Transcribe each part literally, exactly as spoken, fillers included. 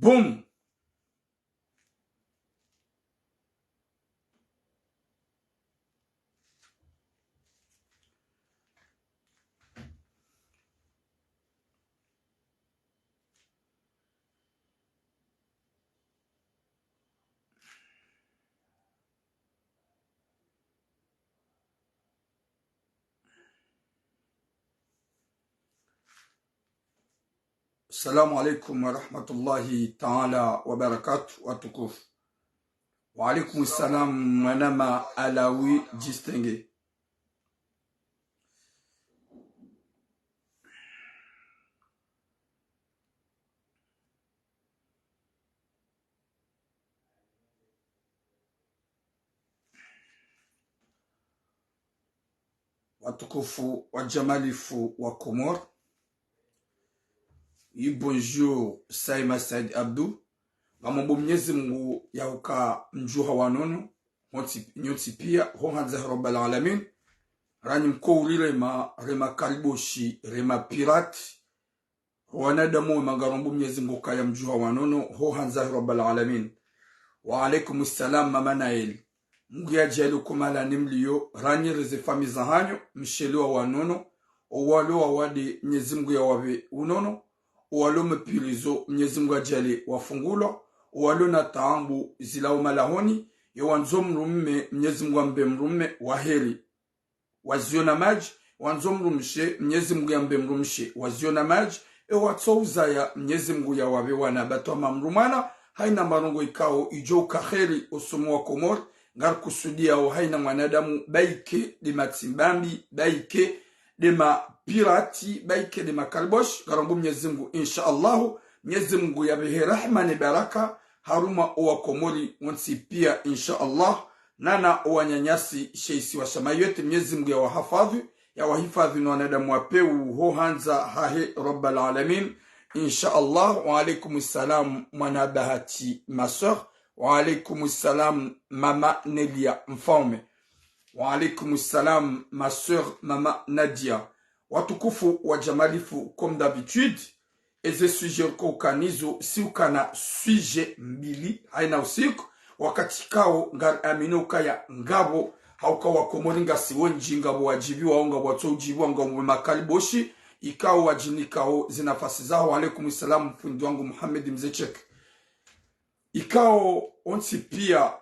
Boum. Assalamu alaikum wa rahmatullahi ta'ala wa barakatuh, watukufu. Wa alaikum salam, mwanama Alawi Distingué. Watukufu wa jamalifu wa Komori. Oui, bonjour, Saima Said Abdou. Ngamomba Mnyezi Mngu yauka mdjuha wa nono, nyontsi, nyontsi pia, ho handza Rabbal Alamin. Ranyi mko uri rema, rema kaliboshi, rema pirate. Wanadamu wema ngarombo Mnyezi Mngu kaya mdjuha wa nono, ho handza Rabbal Alamin. Wa alaikum salam, Mama Nael. Mngu yadjali uko mahala ni mlio, ranyi reze fami za hanyu, mshelewa wa nono, owalo wawade Mnyezi Mngu yawapve unono, owalo mapirizo Mnyezi Mngu yadjali wafungulwa, owalo na taabu zilao malahoni, ye wandzo mdrume, Mnyezi Mngu yampve mdrume wa heri. Waziona madji, wandzo mdrumshe, Mnyezi Mngu yampve mdrumshe. Waziona madji, e watso uzaya, Mnyezi Mngu yawapve wana batwama mdrumwana, haina marongo ikao idjo uka heri osumu wa Komori, ngarikusudiao haina mwanadamu, baike de matsimbambi, baike de mapirate, baike de makaliboshi, ngarombo Mnyezi Mngu, insha Allahu, Mnyezi Mngu yapvehe rahma ne baraka, harumwa owa Komori wontsi pia, insha Allah, nana owananyasi she isiwa sha Mayotte, Mnyezi Mngu yawahafadhwi, yawahifadhwi no wanadamu wa pewu ho handza hahe Rabbal Alamin, insha Allah. Wa alaikum salam, mwana bahati, ma sœur. Wa alaikum salam, Mama Nelia Mfaume. Wa alaikum salam, ma sœur, Mama Nadia. Watukufu wa jamalifu, comme d'habitude, eze sujet riko ukanizo, si ukana sujet mbili, haina usiku, wakati kao ngari amini ukaya ngapvo, hauka wa Komori ngasi wendji, ngapvo wadjibiwao, ngapvo watso udjibiwa, ngapvo makaliboshi, ikao wadjinikao zinafasi zaho. Wa alaikum salam, fundi wangu Mohamed Mze Cheikh. Ikao wontsi pia,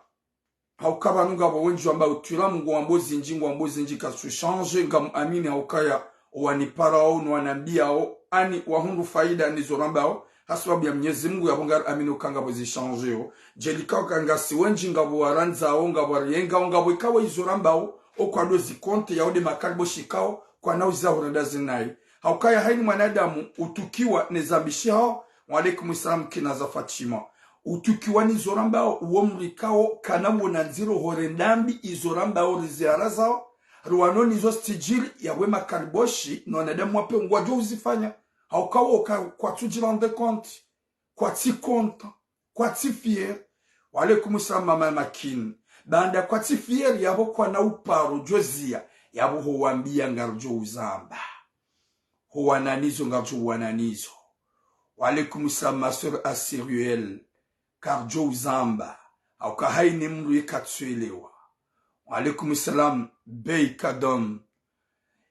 hauka pvanu ngapvo wendji wamba utwila Mngu wambo zindji, ngwambo zindji katsu change, ngamu amini haukaya owaniparao, no wanambiao, ani wahundru faida nizo rambao, hasibabu ya Mnyezi Mngu yapvo ngari amini uka ngapvo zi changeo. Djeli kao ka ngasi wendji ngapvo warandzao, ngapvo wariyengao, ngapvo ikao izo rambao, okwado zi compte yao de makaliboshi kao, kwana uza hurenda zinayi. Haukaya haini mwanadamu utukiwa ne zambi shihao. Wa alaikum salam, Kinaza Fatima. Utukiwa nizo rambao, uwo mdru ikao kana wona ndziro horenda mbi izo rambao riziara zao, riwano nizo stidjiri, yapvo e makaliboshi, no wanadamu wa pewu ngwadjo uzifanya. Haukao ka, kwatsu dji rendre compte, kwatsi content, kwatsi fier. Wa alaikum salam, Mama Makin. Baanda kwatsi fier, yapvo kwana uparo djo ziya, yapvo ho wambia ngaridjo uzamba. Ho wananizo ngaridjo wananizo. Wa alaikum salam, ma sœur Assyriel. Karidjo uzamba. Hauka haini mdru ikatsu elewa. Wa alaikum salam, Beikadom.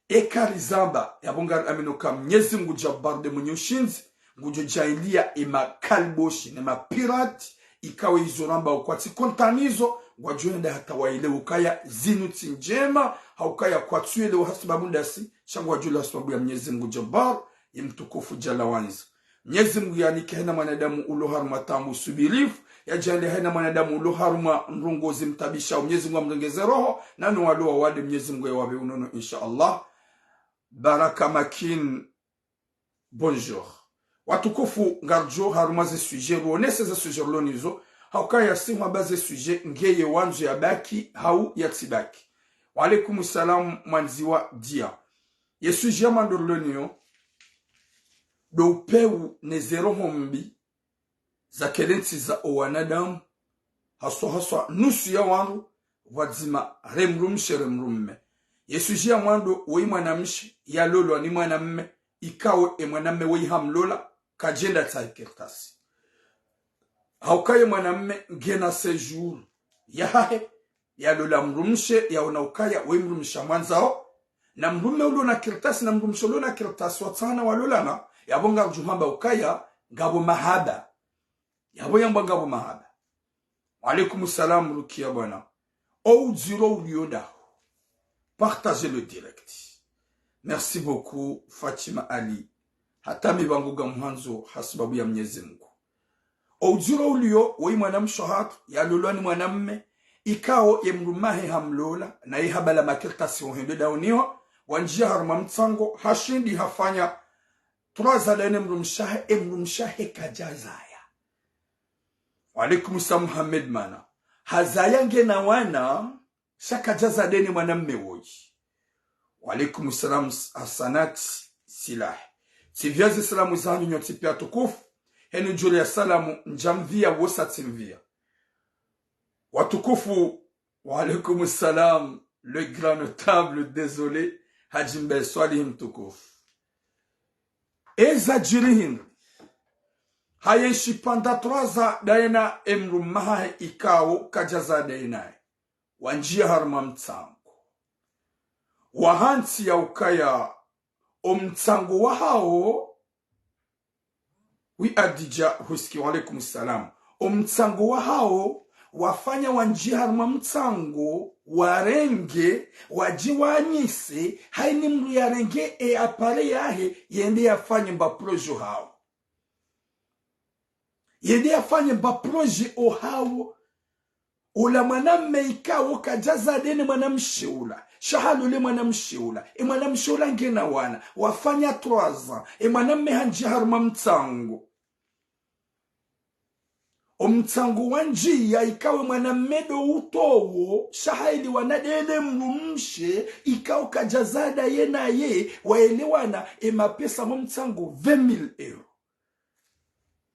Eka rizamba, yapvo ngari amini uka Mnyezi Mngu Jabbar de mwenye ushindzi, ngudjo djaaliya e makaliboshi ne mapirate, ikao izo rambao kwatsi content nizo, ngwadjo enda hata waelewe ukaya zinu tsi ndjema, haukaya kwatsu elewa hasibabu ndasi, sha ngwadjo elewa hasibabu ya Mnyezi Mngu Jabbar, ye mtukufu Jalla wa Azza. Mnyezi Mngu yanike haina mwanadamu ulo harumwa taabu subirifu, yadjaaliye haina mwanadamu ulo harumwa ndrongoo zimtabishao, Mnyezi Mngu yamrengeze roho, nano walo wawade Mnyezi Mngu yawapve unono, insha Allah. Baraka Makin, bonjour. Watukufu, ngaridjo harumwa ze sujet, ruonese ze sujet rilo nizo, haukaya si hwamba ze sujet ngeye wandzo yabaki, hau yatsibaki. Wa alaikum salam, Mwandziwa Dia. Ye sujet ya mwando rilo niyo, ndo upewu ne ze roho mbi, za kelentsiza owanadamu, haswa haswa nusu ya wandru, pvwadzima re mdrumshe re mdrume. Ye sujet ya mwando woyi mwanamshe, yalolwa ni mwanamme, ikao e mwanamme woyi hamlola, kadjenda tsaha kartasi. Hauka ye mwanamme ngena séjour yahahe, yalola mdrumshe, yaona ukaya we mdrumshe amwandzao, na mdrumme uliona kartasi na mdrumshe uliona kartasi watsangana walolana, yapvo ngarudjo hamba ukaya ngapvo mahaba. Yapvo yambwa ngapvo mahaba. Wa alaikum salam, Rukia bwana. O udjiro ulio ndaho. Partagez le direct. Merci beaucoup, Fatima Ali. Hata mi pvangu ngamhandzo ha sababu ya Mnyezi Mngu. O udjiro ulio, woyi mwanamshe hatru, yalolwa ni mwanamme, ikao ye mdrumme wahe hamlola, naye habala makartasi ohende dauniwa, wandjia harumwa mtsango, hashindi hafanya trois ans daye ne mdrumshe wahe, e mdrumshe wahe kadjazaya. Wa alaikum salam, Mohamed Mana. Hazaya ngena wana, sha kadjaza daye ne mwanamme woyi. Wa alaikum salam, Hasanat Silah. Tsimvia ze salamu zanyu nyontsi pia watukufu. Henu djuli ya salamu, ndjamvia wosa tsimvia. Watukufu, wa alaikum salam, le grand notable, désolé, Hadji Mbaye Swalihi mtukufu. Eza djiri hindri. Hayenshi pendant trois ans daye na e mdrumme wahahe ikao kadjaza daye naye. Wandjia harumwa mtsango. Wahantsi ya ukaya o mtsango wahawo. Oui, Adidja Huski, wa alaikum salam. O mtsango wahawo wafanya wandjia harumwa mtsango, warenge, wadjiwanyise, hayini mdru yarenge e appareil yahe, yende yafanye mba projet ohawo. Yende yafanye mba projet ohawo. Ola mwanamme ikao kadjaza daye ne mwanamshe ula. Sha halole mwanamshe ula. E mwanamshe ula ngena wana. Wafanya trois ans. E mwanamme handjia harumwa mtsango. O mtsango wandjia ikao e mwanamme ndo utowo. Sha hayelewana daye ne mdrumshe. Ikao kadjaza daye naye. Wayelewana e mapesa mo mtsango vingt mille euros.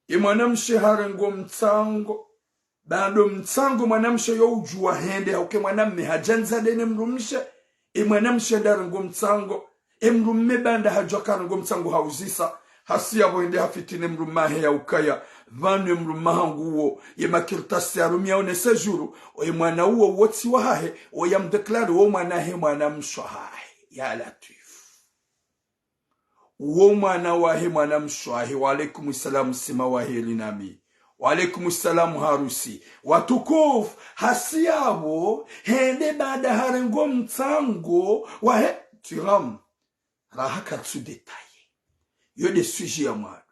E mwanamshe harenge o mtsango. Baanda o mtsango mwanamshe yo udjuwa hende, hauka e mwanamme hadjandza daye ne mdrumshe. E mwanamshe nda harenge o mtsango. E mdrumme baanda hadjuwa karenge o mtsango hauzisa. Hasi yapvo hende hafitini mdrumme wahe ya ukaya, pvanu e mdrumme wahangu wo, ye makartasi yarumiao ne séjour, o ye mwana uwo wo tsi wahahe, o yamdéclaré wo mwana wahe mwanamshe wahahe. Ya Latwifu. Wo mwana wahe mwanamshe wahe, wa alaikum salam, Sima wahe Linami. Wa alaikum salam, Harusi. Watukufu, hasi yapvo, hende baanda harenge o mtsango wahe, Tiram. Raha katsu détailler. Yo nde sujet ya mwando.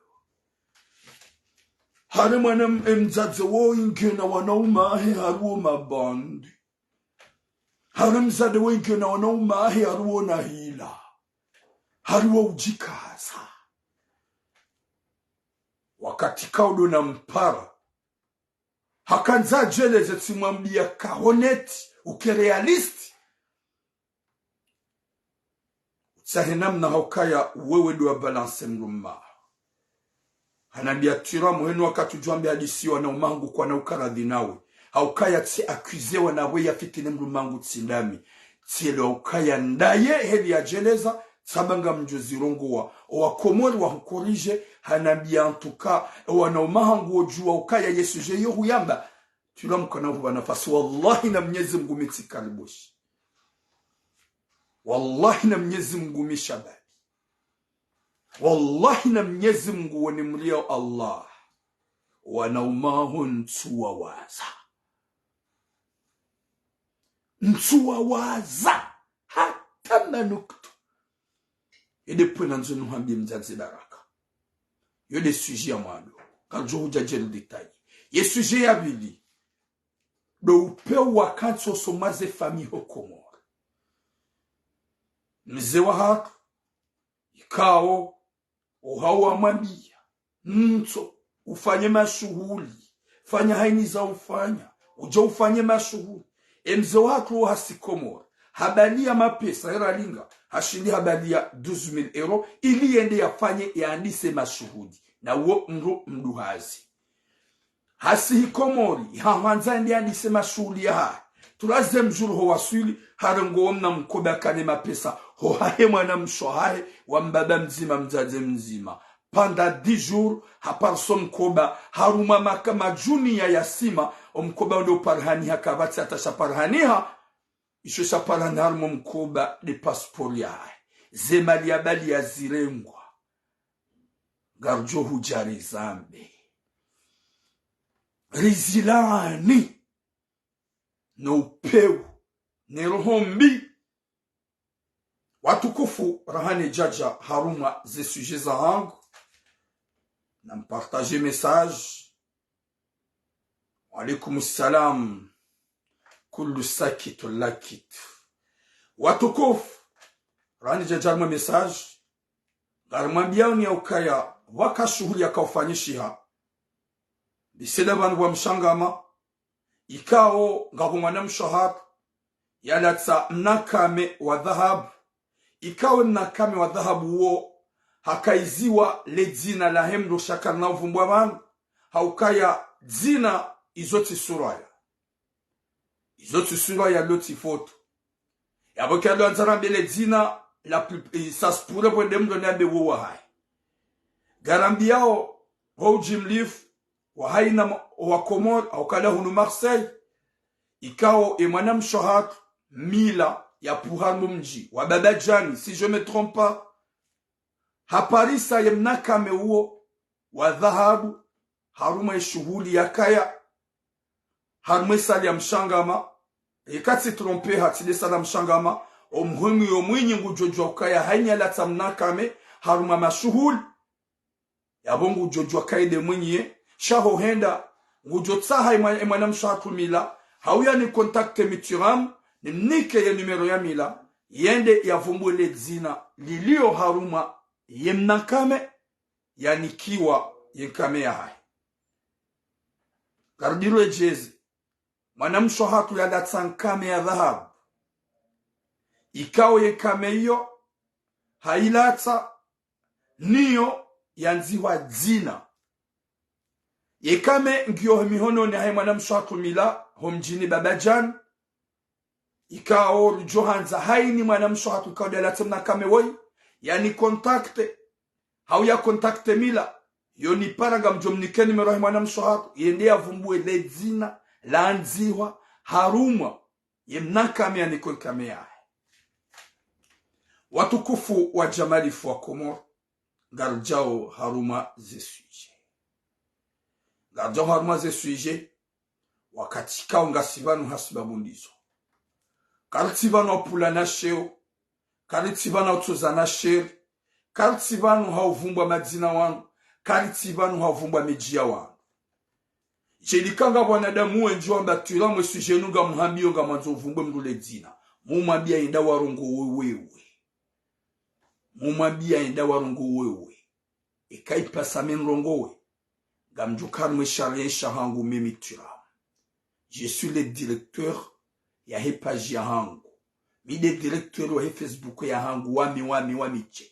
Hari mwana m-, e mdzadze woyi ngena wanaume wahe hari wo mabandi. Hari mdzadze woyi ngena wanaume wahe hari wo na hila. Hari wo udjikaza. Wakati kaudo na mpara. Hakandza adjeleze tsimwambia ka honnête, uke réaliste. Utsahe namna haukaya wewe ndo wa balance mdrumme waho. Hanambia Tiram, henu wakati udjwambe hadisi wanaume wahangu kwana ukaradhi nawe. Haukaya tsi accusé wana we ya fitini mdrumme wahangu tsi ndami. Tsielewa ukaya ndaye heli yadjeleza, tsamba ngamdjo zirongowa. Owa Komori wahukorije, hanambia en tout cas, wanaume wahangu wodjuwa ukaya ye sujet yo huyamba. Tiram kana huba nafasi, wallahi na Mnyezi Mngu mi tsi kariboshi. Wallahi na Mnyezi Mngu mi shababi. Wallahi na Mnyezi Mngu woni mria Allah. Wanaume waho ntsuwawaza. Ntsuwawaza. Hata manuktu. Ede pwena ndzo nuhambie mdzadze Baraka. Yo nde sujet ya mwando. Kandjo hudja djeli détailler. Ye sujet ya pvili. Ndo upeo wakantsi osomwa ze famille ho Komori. Mze wahatru, ikao, ohawo wamwambia, ntso, ufanye mashuhuli, fanya hayini za ufanya, udje ufanye mashuhuli. E mze wahatru wo hasi Komori, habalia mapesa, era linga, hashindi habalia douze mille euros, ili yende yafanye yandise mashuhuli. Na wo mdru mduhazi. Hasi hi Komori, hahwandza yende yandise mashuhuli yahahe. Troisième jour ho waswili, harengo wo mna mkoba kane mapesa, ho hahe mwanamshe wahahe, wa mbaba mdzima, mdzadze mdzima. pendant dix jours, haparisa omkoba, harumwa maka madjuni ya yasima, omkoba ule uparihaniha kapvatsi hata shaparihaniha, isho shaparihaniha harumwa omkoba nde passeport yahahe. Ze mali ya bali yazirengwa. Ngaridjo hudja rizambe. Rizilaani. No upewu. Ne roho mbi. Watukufu, raha nidjadja harumwa ze sujet zahangu, nampartage message. Wa alaikum salam. Kullu sakit lakit. Watukufu, raha nidjadja harumwa message, ngarimwambiyaoni ya ukaya pvwaka shuhuli yakaufanyishiha. Biseda pvanu pvwa Mshangama, ikao ngapvo mwanamshe hatru, yalatsa mnakame wa dhahabu. Ikao mnakame wa dhahabu wo, hakaiziwa le dzina lahe mndru sha karina uvumbwa pvanu, ha ukaya dzina izo tsi sura ya. Izo tsi sura ya lo tsi foto. Yapvo kiyalo andza rambe le dzina la pli-, eh, ça se pourrait pvwende mndru ne ambe wo wahahe. Ngarambiyao, ho udjimlifu, wahaina ma-, wa Komori, au kala hunu Marseille. Ikao e mwanamshe hatru, Mila, ya pvuha harumwa mdji wa Bambadjani, si je me trompe pas, haparisa ye mnakame uwo wa dhahabu, harumwa e shuhuli yakaya, harumwa e salle ya Mshangama, eka tsi trompe ha tsi nde salle ya Mshangama, omhwenyi yo mwinyi ngudjodjuwa ukaya haina yalatsa mnakame, harumwa mashuhuli. Yapvo ngudjodjuwa kaide mwinyi ye, sha ho henda, ngudjotsaha e mwa-, e mwanamshe hatru Mila, hauya ni contacte mi tiramu, nimnike ye numéro ya Mila, yende yavumbwe le dzina lilio harumwa ye mnakame, yanikiwa ye nkame yahahe. Ngaridjirwe djezi, mwanamshe hatru yalatsa nkame ya dhahabu. Ikao ye nkame iyo, hailatsa, niyo yandzihwa dzina. Ye nkame ngiyo mihononi hahe mwanamshe hatru Mila, ho mdjini Bambadjani. Ikao rudjo handza haina mwanamshe hatru ikao nde yalatsa mnakame woyi, yani contacte. Hauya contacte Mila, yo nipara ngamdjo mnike numéro yahe mwanamshe hatru, yende yavumbwe le dzina landzihwa harumwa ye mnakame yanikwe nkame yahe. Watukufu wa djamalifu wa Komori, ngaridjao harumwa ze sujet. Ngaridjao harumwa ze sujet, wakati ikao ngasi pvanu ha sibabu ndizo. Karitsi pvanu ha upvulana sheo, karitsi pvanu ha utsozana sheri, karitsi pvanu ha uvumbwa madzina wanu, karitsi pvanu ha uvumbwa midji ya wanu. Djeli ka ngapvo wanadamu wendji wamba twila mwe sujet inu ngamhambiyo ngamwandzo uvumbwe mndru le dzina. Mumwambiya yenda warongowe wewe. Mumwambiya yenda warongowe wewe. Eka ipasa mi nirongowe, ngamdjo kari mwe sharia isha hangu mimi tiramu. Je suis le directeur yahe page ya hangu. Mi nde directeur wahe Facebook ya hangu, wami, wami, wami tse.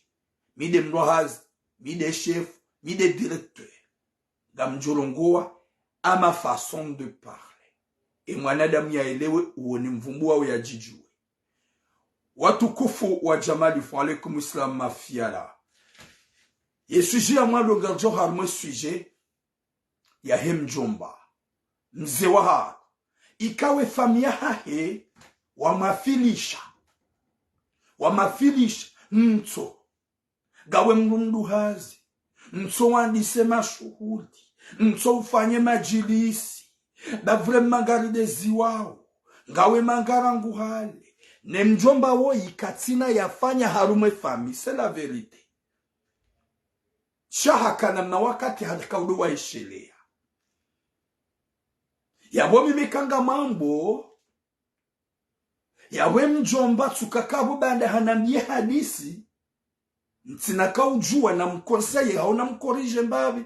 Mi nde mndru wa hazi, mi nde chef, mi nde directeur. Ngamdjo rongowa à ma façon de parler. E mwanadamu yaelewe, uwo nimvumbuwao yadjidjuwe. Watukufu wa djamalifu, wa alaikum salam mafiyala. Ye sujet ya mwando ngaridjao harumwa e sujet yahe mdjomba. Mze wahatru. Ikao e famiyi yahahe wamwafilisha. Wamwafilisha, ntso. Ngawe mndru mduhazi, ntso wandise mashuhuli, ntso ufanye madjilisi, ba vraiment ngarideziwao, ngawe mangara nguhale, ne mdjomba woyi katsina yafanya harumwa e famiyi, c'est la vérité. Sha haka namna wakati haka udo waisheleya. Yapvo mimi ka ngamwambo, yawe mdjomba tsuka kapvo baanda hanambiye hadisi, ntsina ka udjuwa namconseiller, hau namcorriger mbapvi.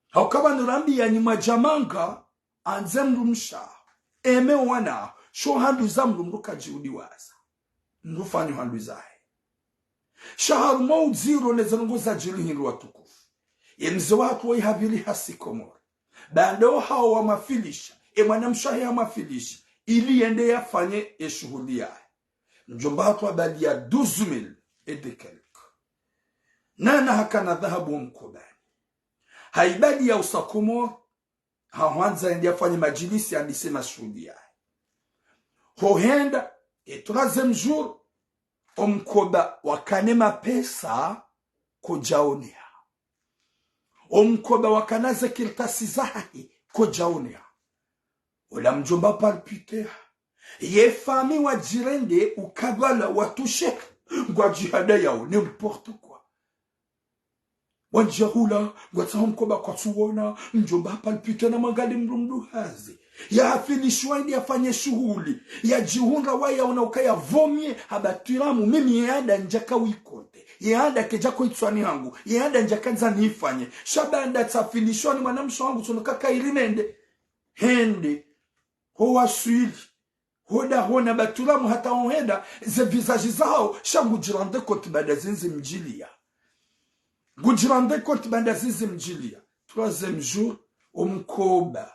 Hauka pvanu rambiyanyi mwadja manga, andze mndru mshe, eme wana, sho handru za mndru mndru kadjiudiwaza. Mndru fanyo handru zahe. Sha harumwa udziro ne ze ndrongo zadjiri hindru watukufu. Ye mze wahatru woyi hapviri hasi Komori. Baanda ohao wamwafilisha, e mwanamshe wahe hamwafilisha, ili yende yafanye e shuhuli yahe. Mdjomba hatru habaliya douze mille et de quelques. Nana hakana dhahabu omkobani. Haibali ya usakumo, hahwandza yende yafanye madjilisi yandise mashuhuli yahe. Hohenda, e troisième jour, omkoba wakana emapesa kodjaoneha. Omkoba wakana ze kartasi zahahe kodjaoneha. Ola mdjomba palpiter. Ye famille wadjirende ukabala watushe ngwadjihada yao, n'importe quoi. Wandjia hula, ngwatsaho mkoba kwatsuona, mdjomba palpiter na mangali mdru mdru hazi. Yahafilishwa ili yafanye shuhuli. Yadjihundra waye yaona ukaya vaut mieux, hamba twiramu, mimi ye anda ndjaka wikonte. Ye anda kedjaka itswani hangu. Ye anda ndjaka ndza niifanye. Sha baanda tsafilishwa ni mwanamshe wangu tsono kaka ili nende. Hende. Ho waswili. Hoda hona batulamu hata hohenda ze visage zahao, sha ngudjirende compte baanda zindzi mdjiliya. Ngudjirende compte baanda zindzi mdjiliya. Troisième jour, omkoba.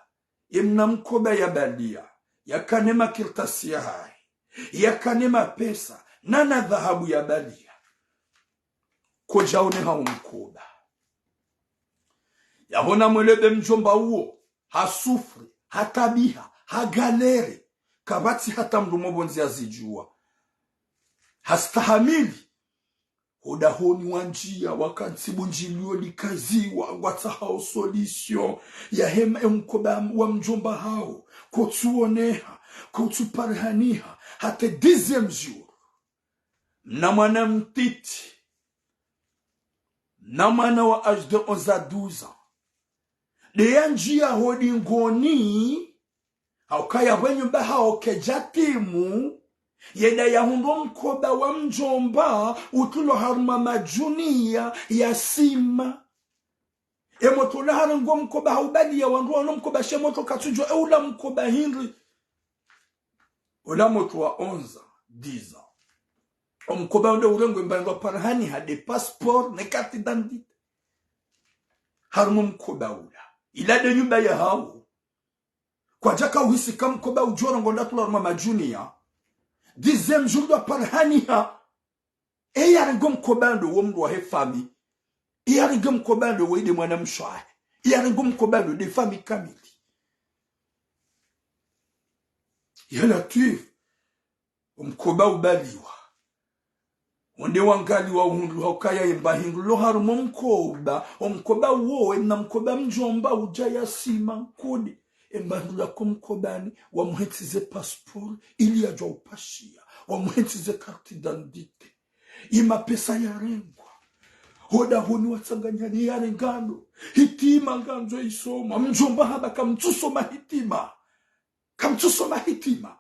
Emna mkoba yabaliya. Yakana emakartasi yahahe. Yakana emapesa. Nana dhahabu yabaliya. Kodjaoneha omkoba. Yahona mwelebe mdjomba uwo, hasouffrir, hatabiha, hagalère, kapvatsi hata mdru mopvondze yazidjuwa. Hastahamili, hodahoni wandjia, wakantsi bundjilio likaziwa, ngwatsahao solution, yahe emkoba wa mdjomba hao, kotsuoneha, kotsuparihaniha, hata dixième jour. Mna mwana mtiti, mna mwana wa âge de onze à douze ans. Nde yandjia ho dingoni, haukaya pvo enyumba hao kedjatimu, yenda yahundra omkoba wa mdjomba, utulwa harumwa madjuniya ya sima. Emotro ola harenge omkoba haubaliya wandru waono mkoba she motro katsudjuwa eula mkoba hindri. Ola motro wa onze ans, dix ans. Omkoba ule urengwa emba hindru aparihaniha nde passeport ne carte d'identité. Harumwa omkoba ula. Ila nde nyumba yahao. Kwadjaka uhisi ka mkoba udjo rengwa ndatulwa harumwa madjuniya. Dixième jour ndo aparihaniha. Eyarenge omkoba ndo wo mdru wahe famille. Eyarenge omkoba ndo wo nde mwanamshe wahe. Eyarenge omkoba ndo nde famille kamili. Ya Latwif, omkoba ubaliwa. Wonde wangaliwa uhundru haukaya emba hindru lo harumwa omkoba. Omkoba wo, emna mkoba mdjomba udja ya sima nkudi. Emba hindru laka omkobani, wamuhentsize passeport, ili yadjuwa upashiya, wamuhentsize carte d'identité. Emapesa yarengwa. Hodahoni watsanganyani yarengano. Hitima ngandzo isoma. Mdjomba hamba kamtsusoma hitima. Kamtsusoma hitima.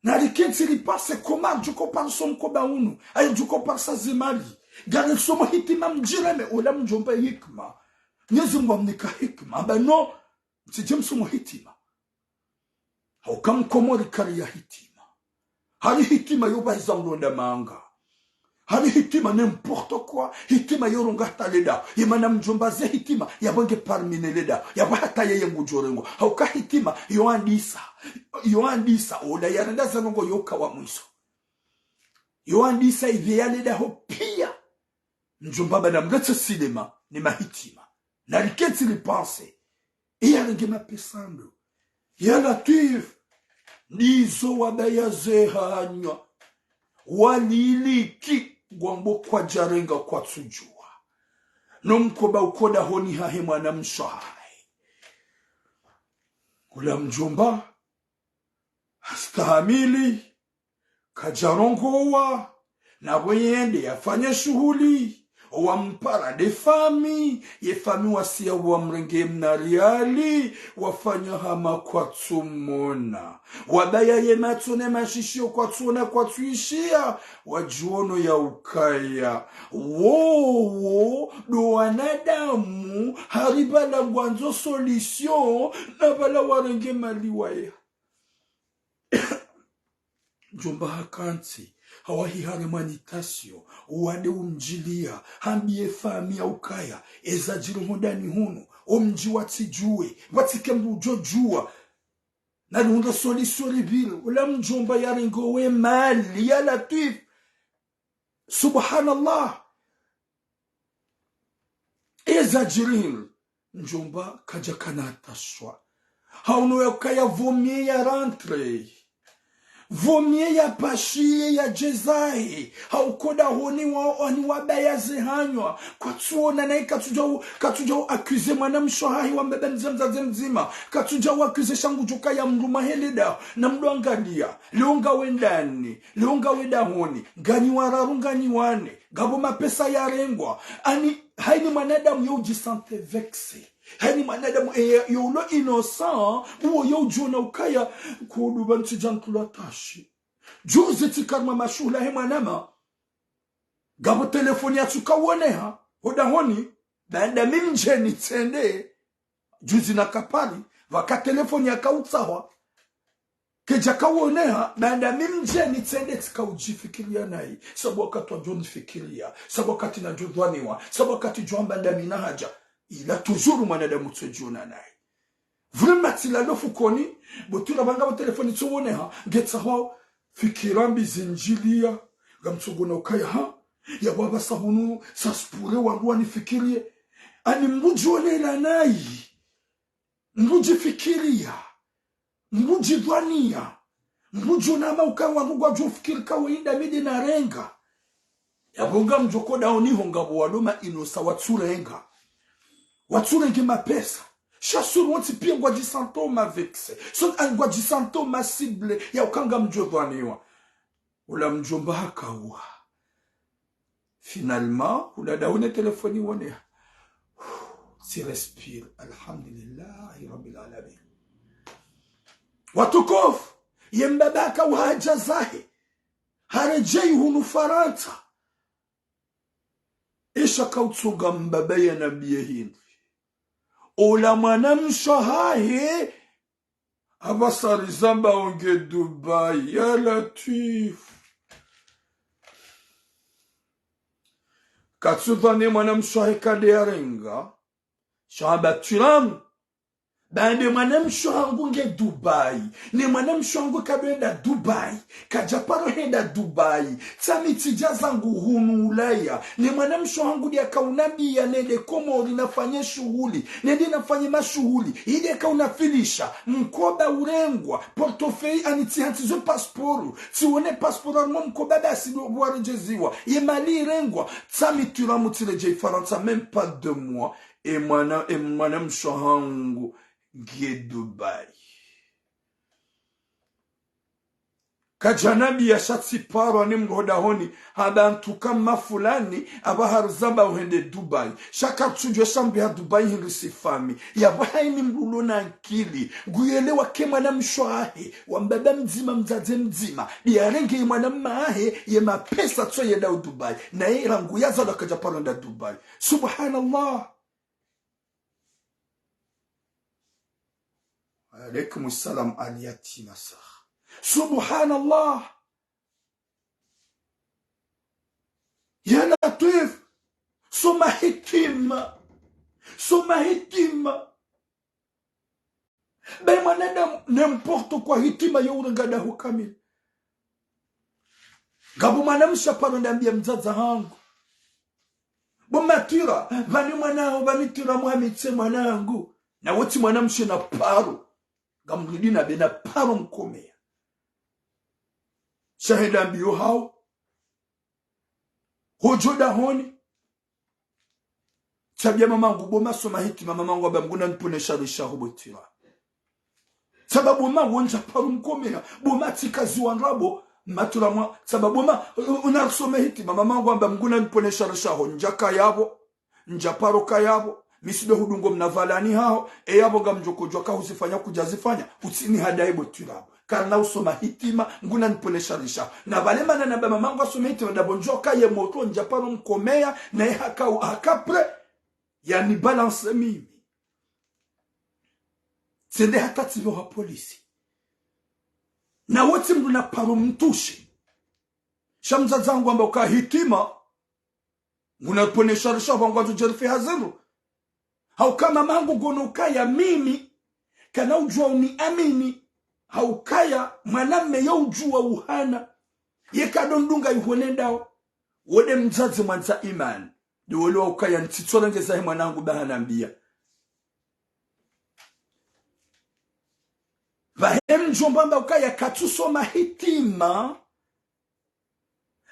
Narikentsi ripanse comment djuko parisa omkoba unu. Ayi djuko parisa zemali. Ngari somo hitima mdjireme ola mdjomba hikima. Mnyezi Mngu amnika hikima. Hamba no. Mtsidje msomo hitima. Hauka mkomori kari ya hitima. Hari hitima yo pvahiza mlonda manga. Hari hitima n'importe quoi. Hitima yo ronga hata leda. Yemana mdjomba ze hitima. Yapvo nge parmi ne leda. Yapvo hata yeye ngudjo rengwa. Hauka hitima yo andisa. Yo andisa. Ola yarenda ze ndrongo yo kawa mwiso. Yo andisa ipve ya leda ho piya. Mdjomba bana mletse sinema ne mahitima. Narikentsi ripanse. Eyarenge mapesa ndo. Ya Latwif. Ndizo wabaya zehanywa. Waliliki ngwambo kwadjarenga kwatsudjuwa. No mkoba uko dahoni hahe mwanamshe wahahe. Ola mdjomba. Hastahamili. Kadjarongowa, napvo yende yafanye shuhuli, wampara nde famille, ye famille wasiya wamrenge mna riali, wafanya hama kwatsumona. Wabaya ye matso ne mashishiyo kwatsuona kwatsuishiya, wadjiono ya ukaya. Wowo, ndo wanadamu, hari pvala ngwandzo solution, na pvala warenge mali waya. Mdjomba hakantsi, hawahi haremwa ni tension, uwade umdjiliya, hambiye famille ya ukaya, eza djiri hondani hunu, omdji watsidjuwe, pvatsike mdru udjo djuwa. Nari hundra solution ripvire, ola mdjomba yarengowe mali, ya Latwif. Subhanallah. zadjiri hindri. Mdjomba kadjakana tashwa. Hauno ya ukaya vaut mieux ya rentré. Vaut mieux ya pashiye ya djezahe. Hauka dahoni wa, ani wabaya ze hanywa. Kwatsuona nayi katsudja u, katsudja u accusé mwana mshe wahahe wa mbaba mdzima mdzadze mdzima. Katsudja u accusé sha ngudjo kaya mdru mahe le daho. Na mdru angaliya. Leo ngawe ndani. Leo ngawe dahoni. Nganyi wararu nganyi wane. Ngapvo mapesa yarengwa. Ani, hayini mwanadamu yo udji sentir vexé. Hayini mwanadamu, eh, yo ulo innocent, uwo yo udjiona ukaya, kudu ba ntsidja ntula tashi. Juzi tsika harumwa mashuhula he mwanama. Ngapvo telefoni yatsuka uoneha, ho dahoni, baanda mi mdjeni tsende, juzi na kapari, pvaka telefoni yaka utsahwa. Kedjaka uoneha, baanda mi mdjeni tsende tsika udjifikiriya nayi. Sabu wakati wadjo nifikiriya, sabu wakati nadjo dhwaniwa, sabu wakati djo amba ndami na haja. Ila toujours mwanadamu tsodjiona nayi. Vraiment tsilalo fukoni, bo twira pvanga bo telefoni tso uoneha, ngetsaho fikira mbi zindjiliya, ngamtsoona ukaya ha, ya wapvasa hunu, ça se pourrait wandru wanifikiriye. Ani mdru djionela nayi. Mdru djifikiriya. Mdru djidhwaniya. Mdru djiona hama ukaya wandru ngwadjo fikiri ka weyinda mi nde narenga. Yapvo ngamdjo ko dahoni ho ngapvo walo ma innocent watsurenga. Watsurenge mapesa. Sha sûr wontsi piya ngwadji sentir ma vexé. So, ah, ngwadji sentir ma ciblé. Ya uka ngamdjo dhwaniwa. Ula mdjomba haka uwa. Finalement, ula dahoni telefoni woneha. Tsi respire. Alhamdulillahi Rabbil Alamin. Watukufu, ye mbaba haka uwa hadja zahe. Haredjeyi hunu Farantsa. Esha kautsonga mbaba yanambiye hindri. Ola mwana mshe wahahe, apvasa rizamba onge Dubai, ya Latwif. Katsudhwani mwana mshe wahe ka nde yarenga, sha hamba twiramu. Baanda mwana mshe wahangu nge Dubai. Ne mwana mshe wahangu kadjo enda Dubai. Kadja paro henda Dubai. Tsami tsidja zangu hunu Ulaya. Ne mwana mshe wahangu nde yaka unambiya nende Komori nafanye shuhuli. Nende nafanye mashuhuli. Ile yaka unafilisha. Mkoba urengwa. Portefeuille ani tsi hantsi zo passeport. Tsione passeport harumwa mkoba basi ndo waredjeziwa. Ye mali irengwa. Tsami twiramu tsiredjeyi Farantsa, même pas deux mois. E mwana, e mwana mshe wahangu nge Dubai. Kadjanambiya sha tsiparo ani mdru ho dahoni, hamba ntsuka mafulani, apvaha rizamba uhende Dubai. Sha katsudjuwa sha mbi ha Dubai hindri si fami. Yapvo hayini mdru ulo na ankili. Nguyelewa ke mwana mshe wahe, wa mbaba mdzima mdzadze mdzima. Nde yarenge ye mwana mma wahe, ye mapesa tso yenda u Dubai. Naye rangu yazalwa kadja paro enda Dubai. Subhanallah. Alaikum salam, Aliyati Nasser. Subhanallah. Ya Latwif. Soma hitima. Soma hitima. Be mwanadamu, n'importe quoi, hitima yo urenga daho kamili. Ngapvo mwana mshe paro ndambiya mdzadze hangu. Bo matwira, pvani mwana wo, pvani twira mwami tse mwana hangu. Na wontsi mwana mshe na paro. Ngamrudi na be na paro mkomeya. Sha henda mbiyo hawo. Hodjo dahoni. Tsambiya mamangu bo ma soma hitima, mamangu hamba Mngu nanipvonese shari shaho bo twira. Sababu ma wondja paro mkomeya, bo ma tsikaziwa ndrabo, matwira mwa, sababu ma, u-, unasome hitima, mamangu hamba Mngu nanipvonese shari shaho, ndjaka yapvo, ndja paro ka yapvo, mi tsi ndo hudungo mna pvalani haho, e yapvo ngamdjo kodjuwa ka huzifanya kudjazifanya, utsini hadaye bo twira bo. Karina usoma hitima, Mngu nanipvonese shari shaho. Na pvale mana namba mamangu asome hitima, ndapvo ndjoka ye motro, ndja paro mkomeya, naye haka, haka prêt. Yani balance mimi. Tsende hata tsipvewa polisi. Na wontsi mdru na paro mtrushi. Sha mdzadze hangu hamba uka hitima. Ngunapvonese shari shaho ngwandzo djerife haziro. Hauka mamangu ngono ukaya mimi. Kana udjuwa uniamini. Haukaya mwanamme yo udjuwa uhana. Ye kado ndunga ihonendao. Wo nde mdzadze mwandza imani. Ndo wele wa ukaya ntsitsorengeza he mwanangu ba hanambia. Pvahe mdjomba amba ukaya katsusoma hitima.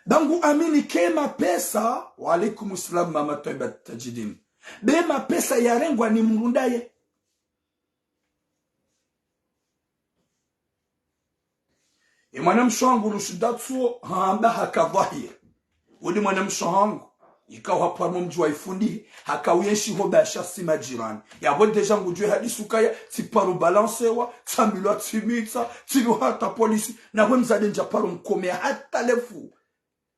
Ba ngu amini ke mapesa, wa alaikum salam, mama Twaiba Tajidin. Be mapesa yarengwa ni mdru ndaye. E mwanamshe wangu Rushida tsu hamba haka dhwahiri. Wudi mwanamshe wangu, ikao hapvaro mdji wa Ifundihi, haka uyenshi ho basha si majirani. Yapvo déjà ngudjuwe hadisi ukaya, tsiparo balansewa, tsambilwa tsimitsa, tsilwa hata polisi, na we mdzadze ndjaparo mkomea hata lefu.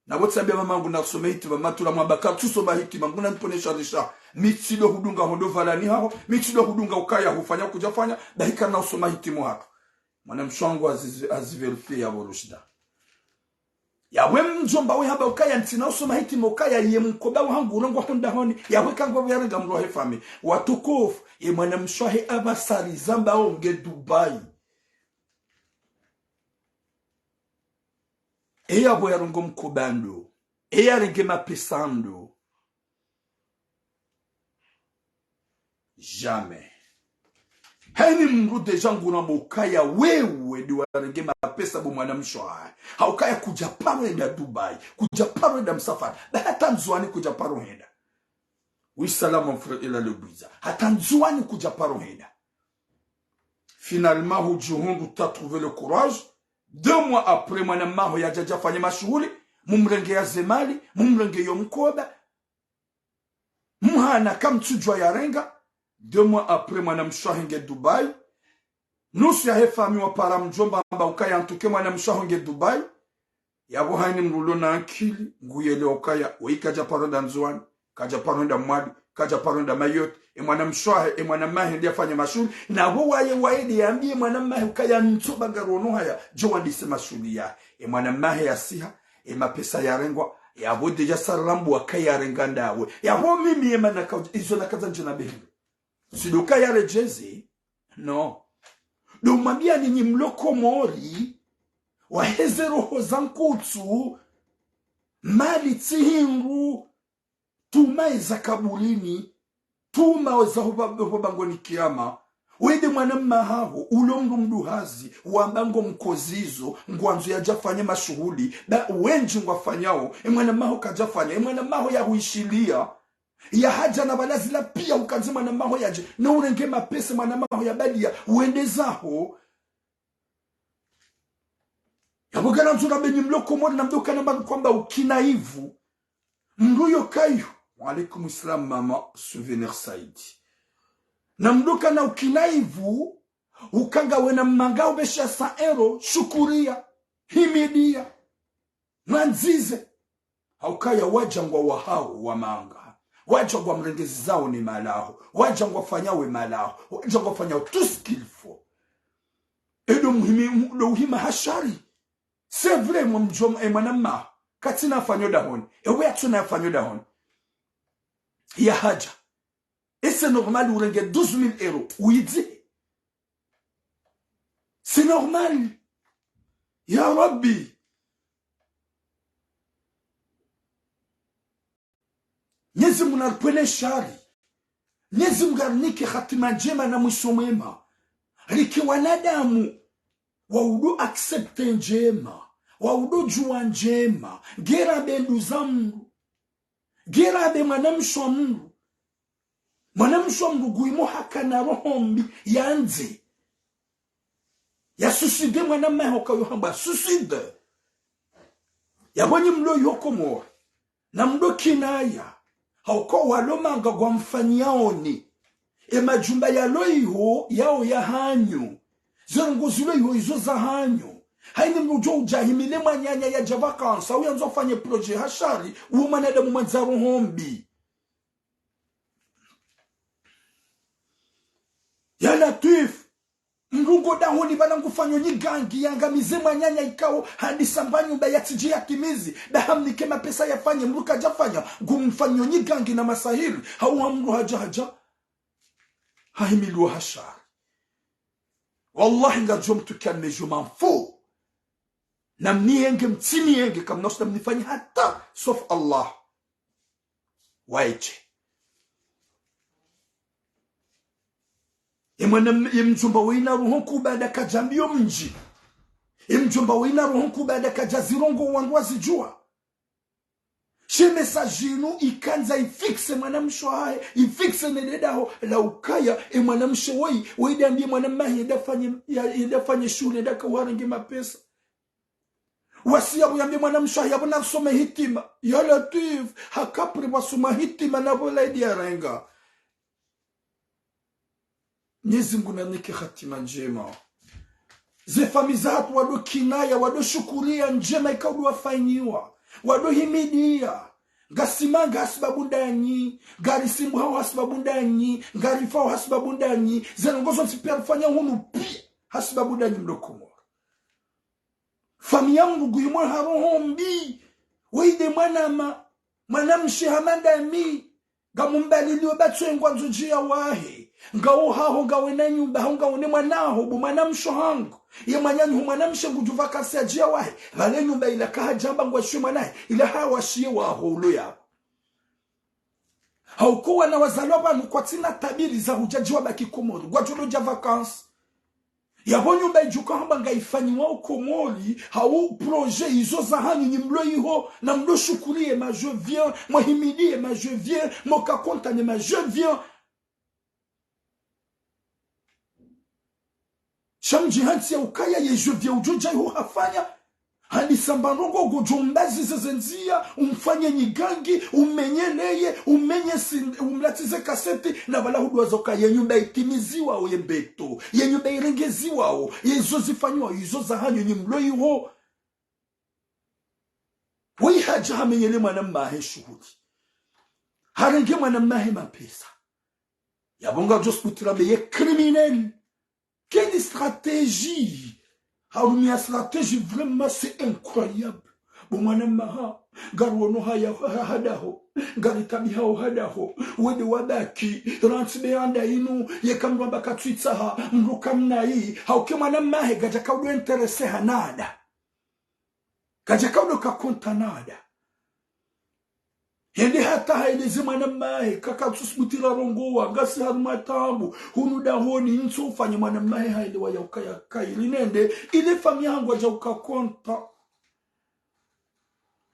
Na bo tsambia mamangu nasome hitima, matura mwamba katsusoma hitima, nguna nipone sharisha. Mi tsido hudunga hondo pvalani haho, mi tsido hudunga ukaya hufanya kudjafanya, bahi kana usoma hitima hatru. Mwanamshe wangu azizi-, azivérifier yapvo Rushida. Yapvo mdjomba we hamba ukaya ntsina usoma hitima ukaya ye mkoba wahangu urengwa ho ndahoni, yapvo kangwa yarenga mdru wahe fami. Watukufu, ye mwanamshe wahe apvasa rizamba onge Dubai. E yapvo yarongo mkoba ndo. E yarenge mapesa ndo. Jamais. Haini mdru déjà nguna mokaya wewe ndi warenge mapesa bo mwanamshe wahe. Haukaya kudjaparo henda Dubai. Kudjaparo henda msafara. Ba hata Ndzuwani kudjaparo henda. Oui, salam, mon frère, il a le visa. Hata Ndzuwani kudjaparo henda. Finalement, hudjihundru, t'as trouvé le courage. Deux mois après, mwanamaho yadja yadja fanye mashuhuli, mumrenge ya zemali, mumrenge yo mkoba. Mhana kamtsudjuwa yarenga. Deux mois après, mwanamshe wahe nge Dubai. Nusu yahe fami wapara mdjomba amba ukaya ntsuke mwanamshe waho nge Dubai. Yapvo haini mdru ulo na akili, nguyelewa ukaya, woyi kadjaparo henda Ndzuwani, kadjaparo henda Mwali, kadjaparo henda Mayotte, e mwanamshe wahe, e mwanamahe ndi yafanye mashuhuli, na wo waye, waye ndi yambiye mwanamahe ukaya ntsu ba ngarono haya, djo wandise mashuhuli yahe. E mwanamahe yasiha, e mapesa yarengwa, yapvo déjà sarambu wakayarenga ndawe. Yapvo mimi ye mana ka-, izo nakadza ndje na behendo. Sidoka yaredjeze, no. Ndo mwambia ninyi mlo Komori, waheze roho za nkutsu, mali tsi hindru, tuma eza kaburini, tuma eza huba-, huba bangoni kiyama. Wende mwanamahaho, ulo mdru mduhazi, wamba ngo mkozizo, ngwandzo yadja fanye mashuhuli, ba wendji ngwafanyao, e mwanamaho kadjafanya, e mwanamaho yahuishiliya. Yahadja na bala zila pia ukandzi mwanamaho yadje, na urenge mapesa mwanamaho yabaliya, wende zaho. Yapvo kana nzura benyi mlo Komori na mdo kana mba kwamba ukina ivu. Mdru yo kayo. Wa alaikum salam, mama Souvenir Saidi. Na mdo kana ukina ivu, ukanga wena manga ubesha sa ero, shukuriya, himidiya, mwandzize. Haukaya wadja ngwa wahao wa manga. Wadja ngwa mrengezizao ni malaho. Wadja ngwa fanyao we malaho. Wadja ngwa fanyao tout ce qu'il faut. Edo muhimi, ndo uhima ha shari. C'est vrai, mwa mdjom-, e mwanamaho. Katsina yafanyo dahoni. Ewe yatsuna yafanyo dahoni. Yahadja. Et c'est normal, urenge douze mille euros. Uidzi. C'est normal. Ya Rabbi. Mnyezi Mungu naripvwene shari. Mnyezi Mungu arinike hatima ndjema na mwiso mwema. Rike wanadamu wa udo accepter ndjema, wa udo djuwa ndjema, ngera be nduza mdru, ngera be mwanamshe wa mdru. Mwanamshe wa mdru nguimo hakana roho mbi yandze. Ya suicide mwanamahe ukayo hamba suicide. Yapvo nyi mlo yo Komori. Na mdo kinaya. Hauka walo manga ngwamfanyiyaoni. E majumba yalo iho yao ya hanyu. Ze ndrongoo zilo iho izo za hanyu. Haini mdru udjo udja himile mwananya yadja vacances, au yandzo afanye projet ha shari, uwo mwanadamu mwandza roho mbi. Ya Latwif, mdru ngo dahoni pvala ngufanyo nyigangi, yangamize mwananya ikao, handisa mba nyumba yatsidji yatimizi, da hamnike mapesa yafanye, mdru kadjafanya, ngumfanyo nyigangi na masahiri, hauha mdru hadja hadja. Hahimiliwa ha shari. Wallahi, ngadjo mtukia ne je m'en fous. Na mniyenge, mtsiniyenge, kamna ushinda mnifanye hata, sauf Allah. waye dje. Ye mwana m-, ye mdjomba wayina roho nkuu baada kadjambiyo mdji. Ye mdjomba wayina roho nkuu baada kadjazirongoa wandru wazidjuwa. She message yinu yikandza yifixe mwanamshe wahahe, yifixe ne le daho la ukaya, ye mwanamshe woyi, woyi nde yambiye mwanamahe yende yafanye, ya-, yende yafanye shuhuli, yende yakauharenge mapesa. Wasi yapvo yambiye mwanamshe wahahe yapvo nasome hitima. Ya Latwif, haka pvri pvwasoma hitima na pvo laidi yarenga. Mnyezi Mngu nanike hatima ndjema. Ze famiyi zahatru wado kinaya, wado shukuriya ndjema yikao ndo wafanyiwa, wado himidiya. Ngasimanga hasibabu ndanyi, ngarisimbuhao hasibabu ndanyi, ngarifao hasibabu ndanyi, ze ndrongo zontsi piya rifanya hunu piya hasibabu ndanyi mlo Komori. Famiyi ya mndru nguhimwa ha roho mbi, woyi nde mwanama, mwanamshe hama ndami, ngamumbaliliyo ba tsi ngwandzo djiya wahe, ngawo haho, ngawe na nyumba, haho ngawe ne mwana haho, bo mwanamshe hangu. Ye mwananyaho mwanamshe ngudjo vacances ya djiya wahe, pvale nyumba yila kahadjamba ngwashiye mwanahe, yila hawashiye waho ulo yapvo. Hauka wana wazalwa pvanu kwatsina tabiri za hudja djiwa baki Komori, ngwadjo ndo dja vacances. Yapvo nyumba yidjo kahamba ngayifanyiwa o Komori, hau projet yizo zahanyu nyi mlo yiho, na mlo shukuriye ma je viens, mwahimidiye ma je viens, mwoka content ne ma je viens. Sha mdji hantsi ya ukaya ye je viens udjo dja yiho hafanya. Handi samba ndrongo ngodjo mbazize ze ndziya, umfanye nyigangi, umenyeleye, umenye sin-, umlatsize kaseti, na pvala huduwaza ukaya ye nyumba yitimiziwao ye mbeto, ye nyumba yirengeziwao, yezo zifanyiwao, yizo zahanyu nyi mlo yiho. Woyi hadja hamenyele mwanamahe shuhuli. Harenge mwanamahe mapesa. Yapvo ngadjo sukutira be ye criminel. Quelle stratégie? Harumia stratégie, vraiment, c'est incroyable. Bo mwanamaha, ngaruono haya ha-, hadaho, ngaritabihao hadaho, wende wabaki, rantsi be yanda yinu, yeka mndru amba katswitsaha, mndru kamnayi, hauka ye mwanamahe, kadjaka udo intéressé ha nada. Kadjaka udo ka content nada. Hende hata haeleze mwanamahe, kakatsusubutira rongowa, ngasi harumwa taabu, hunu dahoni, ntso ufanye mwanamahe haelewa ya ukaya kayiri nende, ile famiyi hangu yadja uka content.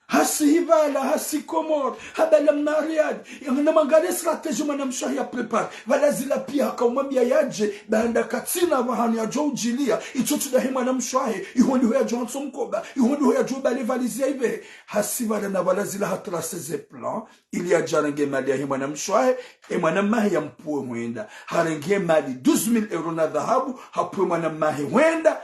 Hasi hipvala, hasi Komori, hapvala mna Riyadh, na mwangalie stratégie mwanamshe wahe ya préparé, pvala zila piya haka umwambiya yadje, baanda katsina pvahanu yadjo udjiliya, yitso tsi dahe mwanamshe wahe, yiho ndiho yadjo hantso mkoba, yiho ndiho yadjo ubale valise ya yipvehe, hasi pvala na pvala zila ha tracé ze plan, ili yadje yarenge mali yahe mwanamshe wahe, ye mwanamahe yampvuwe hwenda. Harenge mali douze mille euros na dhahabu, hapvuwe mwanamahe hwenda,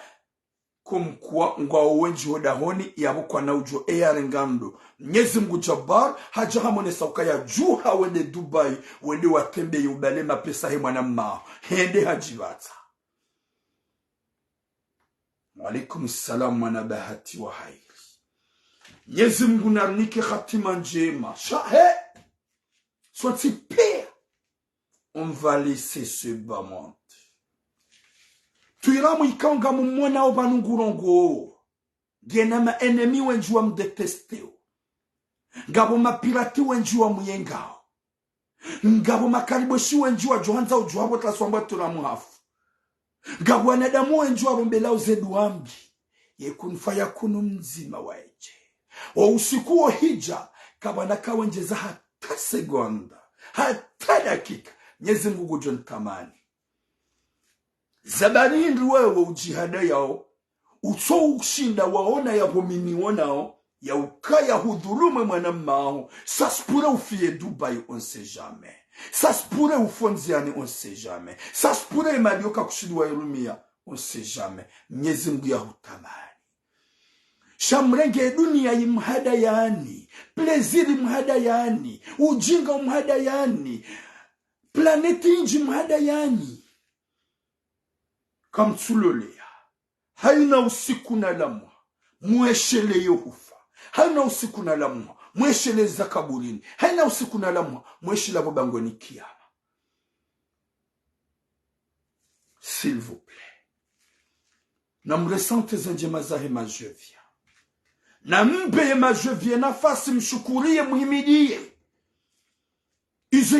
comme quoi ngwawo wendji ho dahoni, yapvo kwana udjo eya renga ndo. Mnyezi Mngu Jabbar, hadja hamonesa ukaya djuha wende Dubai, wende watembeye ubale mapesa he mwanamaho. Hende hadjipvatsa. Wa alaikum salam, mwana bahati wa hairi. Mnyezi Mngu narinike hatima ndjema. Sha he! Sontsi piya. On va laisser ce bas monde. Twiramu yikao ngamumwonao pvanu ngurongowo. Ngena ma ennemis wendji wamdétesteo. Ngapvo mapirati wendji wamuyengao. Ngapvo makaribweshi wendji wadjo handza udjo hapvo tlaswambwa Twiramu hafu. Ngapvo wanadamu wendji warombelao ze duwa mbi. Ye kun fayakunu mdzima waye dje. Wo usiku wo hidja, kapvana kawendjeza hata segonda, hata dakika, Mnyezi Mngu ngudjo nitamani. Sababu hindri wewe udjihadayao, utso ushinda waona yapvo mi nionao, ya ukaya hudhulumu mwanamaho, ça se pourrait ufiye Dubai, on sait jamais. Ça se pourrait ufe ndziani, on sait jamais. Ça se pourrait mali yo kakushinda wayirumiya, on sait jamais. Mnyezi Mngu yahutamani. Sha mrenge duniya yimhadayani, plaisir yimhadayani, ujinga umhadayani, planète yindji yimhadayani. Kamtsuloleya. Hayina usiku nalamwa, mwesheleye hufa. Hayina usiku nalamwa, mwesheleza kaburini. Hayina usiku nalamwa, mweshelea pvo bangweni kiyama. S'il vous plaît. Namresente ze ndjema zahe ma je viens. Nampve ye ma je viens nafasi, mshukuriye, muhimidiye.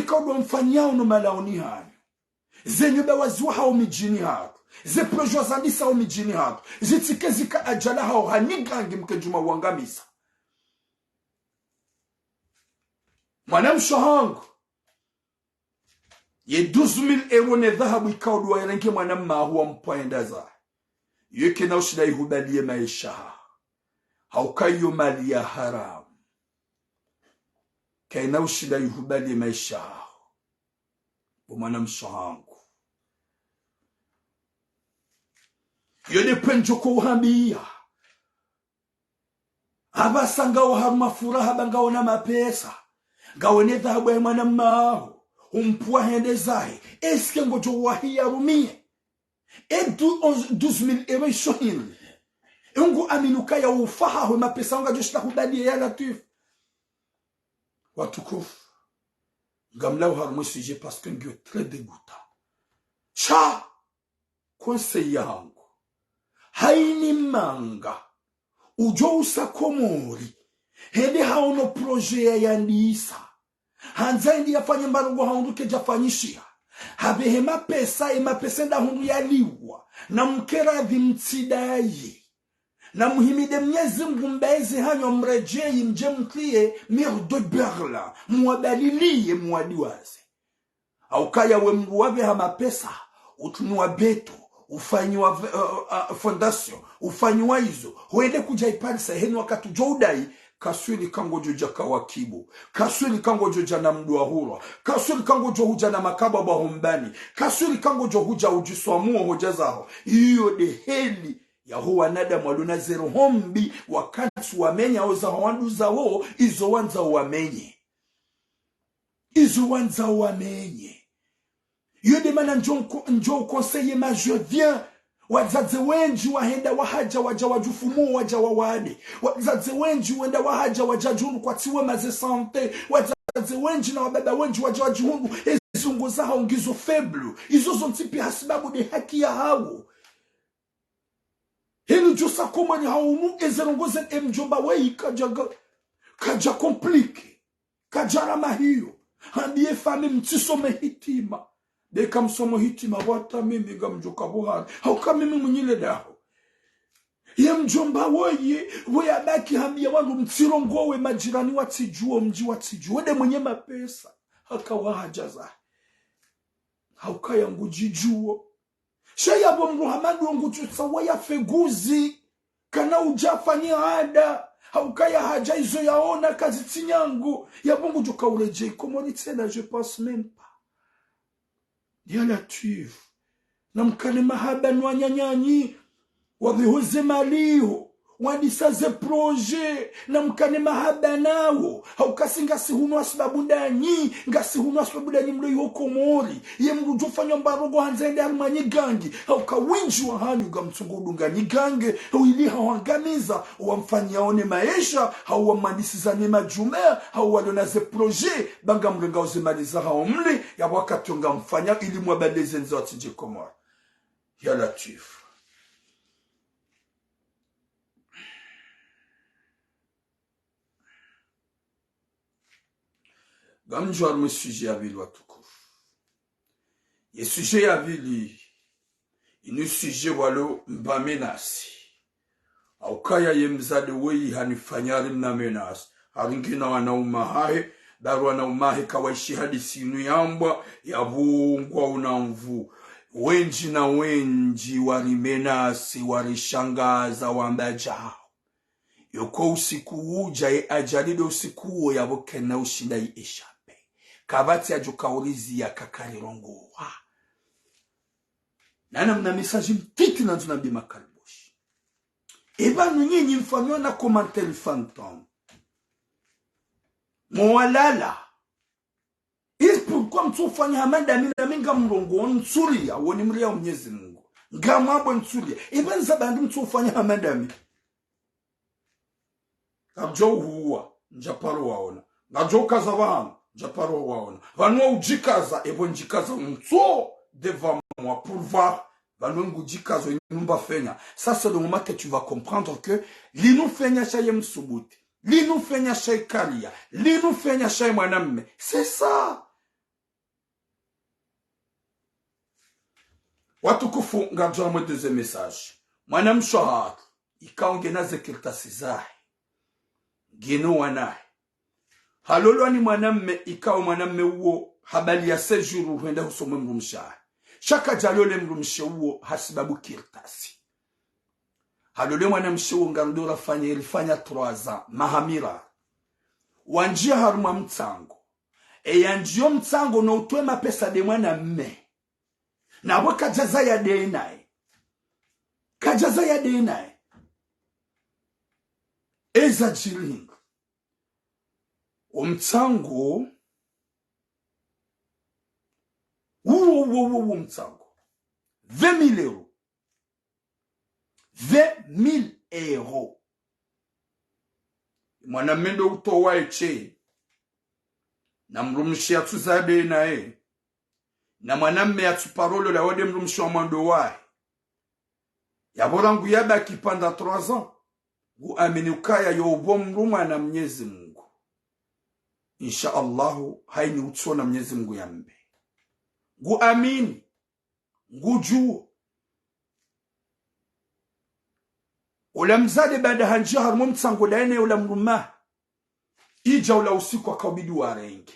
ikao ndo mfanyao no malaoni hanyu. Ze nyumba waziwaha ho midjini hatru. Ze projet wazandisa ho midjini hatru. Zitsike zika ajali hawo hanyi gangi mke djuma wangamisa. Mwanamshe hangu. Ye douze mille euros ne dhahabu ikao ndo wairenge mwanamme haho wampvwa hende zahe. Yo kayina ushinda ihubaliye maesha haho. Hauka iyo mali ya haramu. Kayina ushinda ihubaliye maesha haho. Bo mwanamshe hangu. Yo nde pvendjo ko uhambiya. Apvasa ngawe harumwa furaha ba ngawe na mapesa. Ngawe ne dhahabu ya mwanamme haho. Umpvwa hende zahe. Est-ce que ngodjo wahi ya rumiye? E dou-, onze, douze mille euros isho hindri. Engu aminuka ya ufa haho mapesa ngudjo shinda hubaliye ya Latwif. Watukufu. Ngamlawo harumwa sujet parce que ngiyo très dégoûtant. Sha! Conseil yahangu. Hayina manga. Udjo usa Komori. Hende haono projet ya yandisa. Handza hende yafanye mbarongo hahundru kedja fanyishiha. Hapvehe mapesa, e mapesa nda hundru yaliwa. Na mkeradhi mtsidaye. Na muhimide Mnyezi Mngu mbaeze hanyu mredjeyi mdje mtriye mur de Berlin. Muwabaliliye muwadiwaze. Haukaya we mndru wapveha mapesa, utumiwa beto, ufanyiwa v-, uh, uh, fondation, ufanyiwa izo, hwende kudja iparisa heni wakati udjo udayi, kaswili kangodjo dja kawakibu, kaswili kangodjo dja na mndru wa hurwa, kaswili kangodjo hudja na makabwa bwa hombani, kaswili kangodjo hudja udjiswa muo hodja zaho. Iyo nde heli yaho wanadamu walona ze roho mbi wakati wamenyao zaho wandru zawo, izo wandzao wamenye. Izo wandzao wamenye. Iyo nde mana ndjo nko-, ndjo conseiller ma jeunes. Wadzadze wendji wahenda wahadja wadja wadjufumu wadja wawade. Wadzadze wendji wenda wahadja wadja djunu kwatsiwe maze santé. Wadzadze wendji na wababa wendji wadja wadjihundru ezungo zahawo ngizo faible. Izo zontsi pia hasibabu nde haki yahawo. Henu djosa Komori haunu eze ndrongoo ze e mdjomba weyi kadja ga-, kadja compliqué. Kadja rama hiyo. Hambiye famille mtsisome hitima. Nde kamsomo hitima wata mimi ngamdjoka buhari. Hauka mimi mwinyile daho. Ye mdjomba woye, woye abaki hambiya wandru mtsirongowe majirani watsidjuwo, mdji watsidjuwo. Nde mwenye mapesa. Haka wahadja zahe. Haukaya ngudjidjuwo. Sha yapvo mndru hama ndo ngutsu tsawa ya feguzi. Kana udja fanye ada. Haukaya hadja izo yaona kazitsi nyangu. Yapvo ngudjo ka uredjeyi Komori tsena, je pense même pas. Ya Latwif. Namkane mahaba no wananyanyu. Wapveho ze mali ho. Wandisa ze projet, namkane mahaba nawo. Hauka si ngasi hunu hasibabu ndanyi, ngasi hunu hasibabu ndanyi mlo iho Komori. Ye mndru udjo fanya mbarongo handza yende harimwa nyi gangi. Hauka wendji wahanyu ngamtsongo udunga nyi gangi, hau ili hawangamiza, wamfanya one maesha, hau wamwandisiza ne majumba, hau walona ze projet, ba ngamrengao ze mali zahawo mli, ya wakati ngamfanya ili mwabaleze ndza watsidje Komori. Ya Latwif. Ngamdjo harumwa sujet ya pvili watukufu. Ye sujet ya pvili, inu sujet walo mba menace. Haukaya ye mdzadze weyi hanifanya harimna menace. Haringina wanaume hahe, bari wanaume hahe kawaishi hadisi inu yambwa, yapvo ngwaona nvuu. Wendji na wendji wari menace, warishangaza wamba djao. Yoko usiku udja ye ajali ndo usiku uwo yapvo kena ushinda yi échapper. Kapvatsi yadjo ka uriziya kakarirongowa. Nana mna message mtiti nandzo nambiye makariboshi. Eba nu nyinyi mfanyao na commentaire fantôme. Mwalala. Est-ce pourquoi mtsu ufanya hama ndami, nami ngamrongoo ntsuliya, woni mliya Mnyezi Mungu. Ngamwambo ntsuliya. Eba nza bandi mtsu ufanya hama ndami. Ngamdjo uhuwa, ndjaparo waona. Ngamdjo ukaza pvahanu, ndjaparo waona. Pvanu wa udjikaza, ebo ndjikaza mtso devant moi pour voir. Pvanu ngudjikazo inu mba fenya. Ça, c'est le moment que tu vas comprendre que linu fenya sha ye msubuti. Linu fenya sha ye kariya. Linu fenya sha ye mwanamme. C'est ça. Watukufu, ngamdjo harumwa deuxième message. Mwanamshe hatru, ikao ngena ze kartasi zahe, ngena wanahe, halolwa ni mwanamme, ikao mwanamme uwo habaliya séjour hwenda husomwe mdrumshe wahe. Sha kadjalole mdrumshe uwo hasibabu kartasi. Halole mwanamshe uwo ngarudjo rafanye, rifanya trois ans, maha miraru. Wandjiya harumwa mtsango. Eya ndjiyo mtsango no utwe mapesa nde mwanamme. Napvo kadjazaya nde naye. Kadjazaya nde naye. Eza djiri hindri? Omtsango. Uwo, uwo, uwo, uwo mtsango. Vingt mille euros. Vingt mille euros. Mwanamme ndo utowa eshe. Na mdrumshe yatsuzaya nde naye. Na mwanamme yatsuparololwa wo nde mdrumshe wa mwando wahe. Yapvo rangu yabaki pendant trois ans. Ngu amini ukaya yo upvo mdru mwana Mnyezi Mungu. Insha Allahu, hayini utsona Mnyezi Mungu yambe. Ngu amini. Ngudjuo. Ola mdzadze baada handjiya harumwa mtsango ndaye ne ola mdrumme. Idja ola usiku hakaubidi warenge.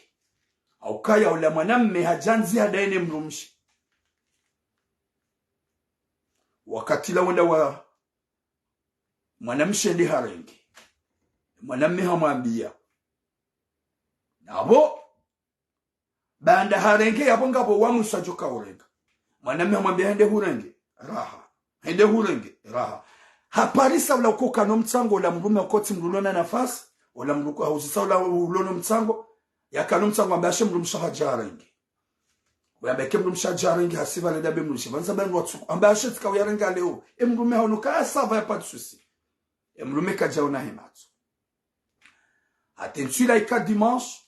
Haukaya ola mwanamme hadja handziha ndaye ne mdrumshe. Wakati ula wenda wa mwanamshe nde harenge. Mwanamme hamwambiya. Napvo baanda harenge yapvo ngapvo wa mwiso adjo kaurenga. Mwanamme hamwambiya hende hurenge, raha. Hende hurenge, raha. Haparisa ola uko kano mtsango, ola mdrumme uko tsi mdru ulo na nafasi, ola mdru uko hauzisa ola ulo no mtsango, yakano mtsango amba ashe mdrumshe hadja harenge. Weyamba eke mdrumshe hadja harenge hasiba le ndabe mdrumshe. Pvandza ba mdru watsuku, amba ashe tsika uyarenga leo. E mdrumme haono ka ça va, y a pas de souci. E mdrumme kadjaona he matso. Hata ntsihu ila ika dimanche,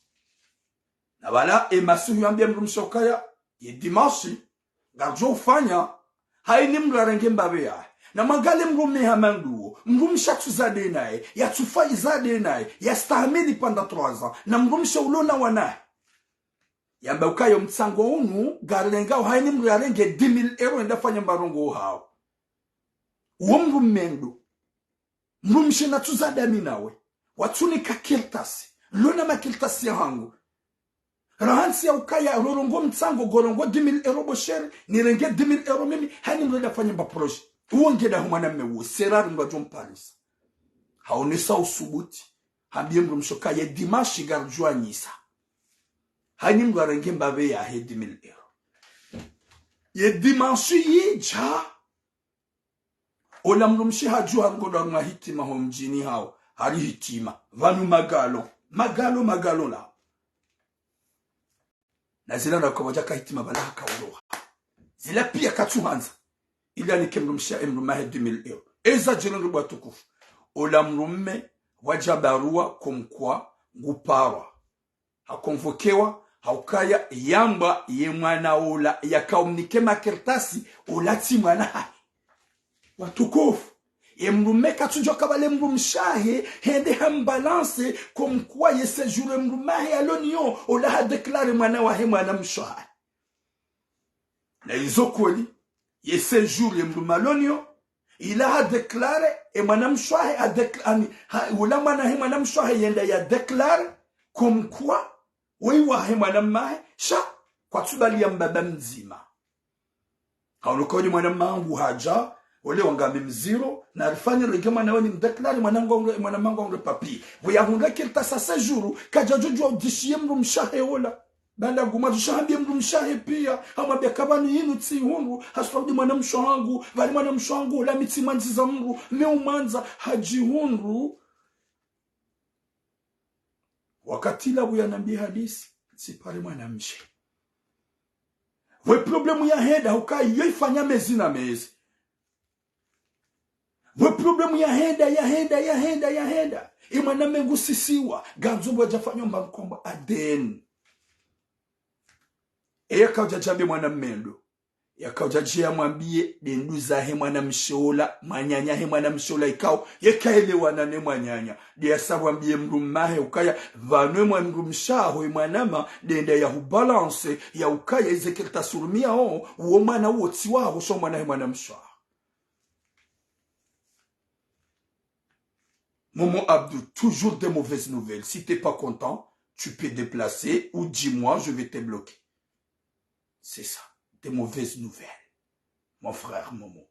na pvala e masihu yambiya mdrumshe ukaya, ye dimanche, ngaridjo ufanya, hayini mdru yarenge mbapve yahe. Na mwangalie mdrumme hama nduwo, mdrumshe yatsuza nde naye, yatsufa iza nde naye, yastahamili pendant trois ans, na mdrumshe ulo na wanahe. Yamba ukaya omtsango unu, ngarilengao hayini mdru yarenge dix mille euros yende yafanye mbarongo hao. Uwo mdrumme ndo. Mdrumshe natsuza nda mi nawe. Watsunika kartasi. Lona makartasi yahangu. Raha ntsi ya ukaya rorongo mtsango, ngorongo dix mille euros bo chéri, nirenge dix mille euros mimi, hayini mdru yende yafanye mba projet. Uwo ngena hu mwanamme uwo, serari mdru adjo mparisa. Haonesa usubuti. Hambiye mdrumshe ukaya ye dimanche ngaridjo anyisa. Hayini mdru yarenge mbapve yahe dix mille euros. Ye dimanche yidja. Ola mdrumshe hadjuha ngodwa mwa hitima ho mdjini hawo, hari hitima. Pvanu magalo, magalo, magalo la. Na zila na kwa wadjaka hitima pvala hakauloha. Zila piya katsuhandza. Ili anike mdrumshe, e mdrumme wahe dix mille euros. Eza djiri hindri bo watukufu? Ola mdrumme wadja barua comme quoi nguparwa. Hakonvokewa, haukaya yambwa ye mwana ola yakaumnike makartasi, ola tsi mwana hahe. Watukufu, ye mdrumme katsudjuwa kabale mdrumshe wahe, hende hambalanse, comme quoi ye séjour ye mdrumme wahe yalo niyo, ola hadéclaré mwana wahe mwanamshe wahe. Na izo kweli, ye séjour ye mdrumme yalo niyo, ila hadéclaré, e mwanamshe wahe, hadécl-, ani, ha, ula mwana wahe mwanamshe wahe yenda yadéclaré, comme quoi, woyi wahe mwanamme wahe, sha, kwatsubaliya mbaba mdzima. Haono ka woyi mwanamme wangu hadja, ole wanga mi mziro, narifanye renge mwana wahe nimdéclaré mwana wangu, mwana wangu papier. Pvo yahundra kartasi ya séjour, kadjadjodjuwa udishiye mdrumshe wahe ola. Baanda ngumwandzo sha hambiye mdrumshe wahe piya, hamwambiya ka pvanu yinu tsihundru, hasuta hudi mwanamshe wahangu, pvali mwanamshe wahangu, ola mi tsimwandziza mdru, mi umwandza, hadjihundru. Wakati ula pvo yanambiya hadisi, tsipare mwanamshe. Pvwe problème yahenda, hukaya yo ifanya mezi na mezi. Pvwe problème yahenda, yahenda, yahenda, yahenda. E mwanamme ngusisiwa, ngandzo pvwadjafanywa mba nkombo A D N. Eye kaudja djambe mwanamme ndo. Yakaudja dje yamwambiye, nde nduzahe mwanamshe ola, mwananyahe mwanamshe ola ikao, yeka elewana ne mwananya. Nde yasa wambiye mdrumahe ukaya, pvanu emwa mdrumshe waho emwanama, nde nda yahubalanse, ya ukaya eze kartasi urumiyao, uwo mwana uwo tsi waho, sha mwanahe mwanamshe waho. Momo Abdou, toujours des mauvaises nouvelles. Si t'es pas content, tu peux déplacer ou dis-moi, je vais te bloquer. C'est ça, des mauvaises nouvelles, mon frère Momo.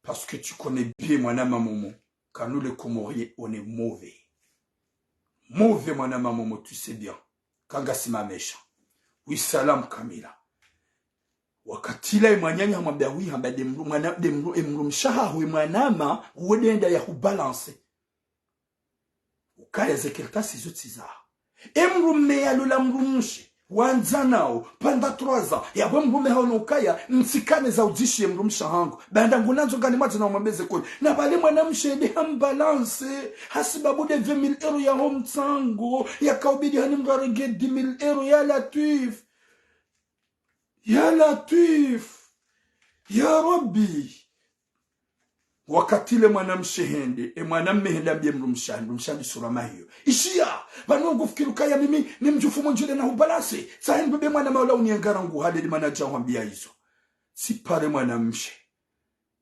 Parce que tu connais bien mwanama Momo, quand nous les Comoriens, on est mauvais. Mauvais mwanama Momo, tu sais bien. Kanga si mamesha. Oui, salam Kamila. Wakati ula emwananya hamwambia, oui, hamba nde mdru-, mwana, nde mdru-, emdrumshe waho emwanama, uwo nde nda yahubalanse. Ukaya ze kartasi zo tsi zaho. Emdrume yalola mdrumshe, wandzanao, pendant trois ans, yapvo mdrume haono ukaya, ntsikane za udjishi ye mdrumshe wahangu. Baanda ngunandzo ngani mwadze na umwambeze kweli. Na pvale mwanamshe nde hambalanse, hasibabu nde vingt mille euros yaho mtsango, yakaubidi hani mdru arenge dix mille euros ya Latwif. Ya Latwif. Ya Rabbi. Wakati ule mwanamshe hende, emwanamme hende ambiye mdrumshe, mdrumshe andi sura mahiyo. Ishiya, pvanu ngufikiri ukaya mimi, ni mdjufu mondjile na hubalanse, tsahe nibebe mwana maula uniengara ngu hale ndi mana dja hwambiya izo. Tsipare mwanamshe.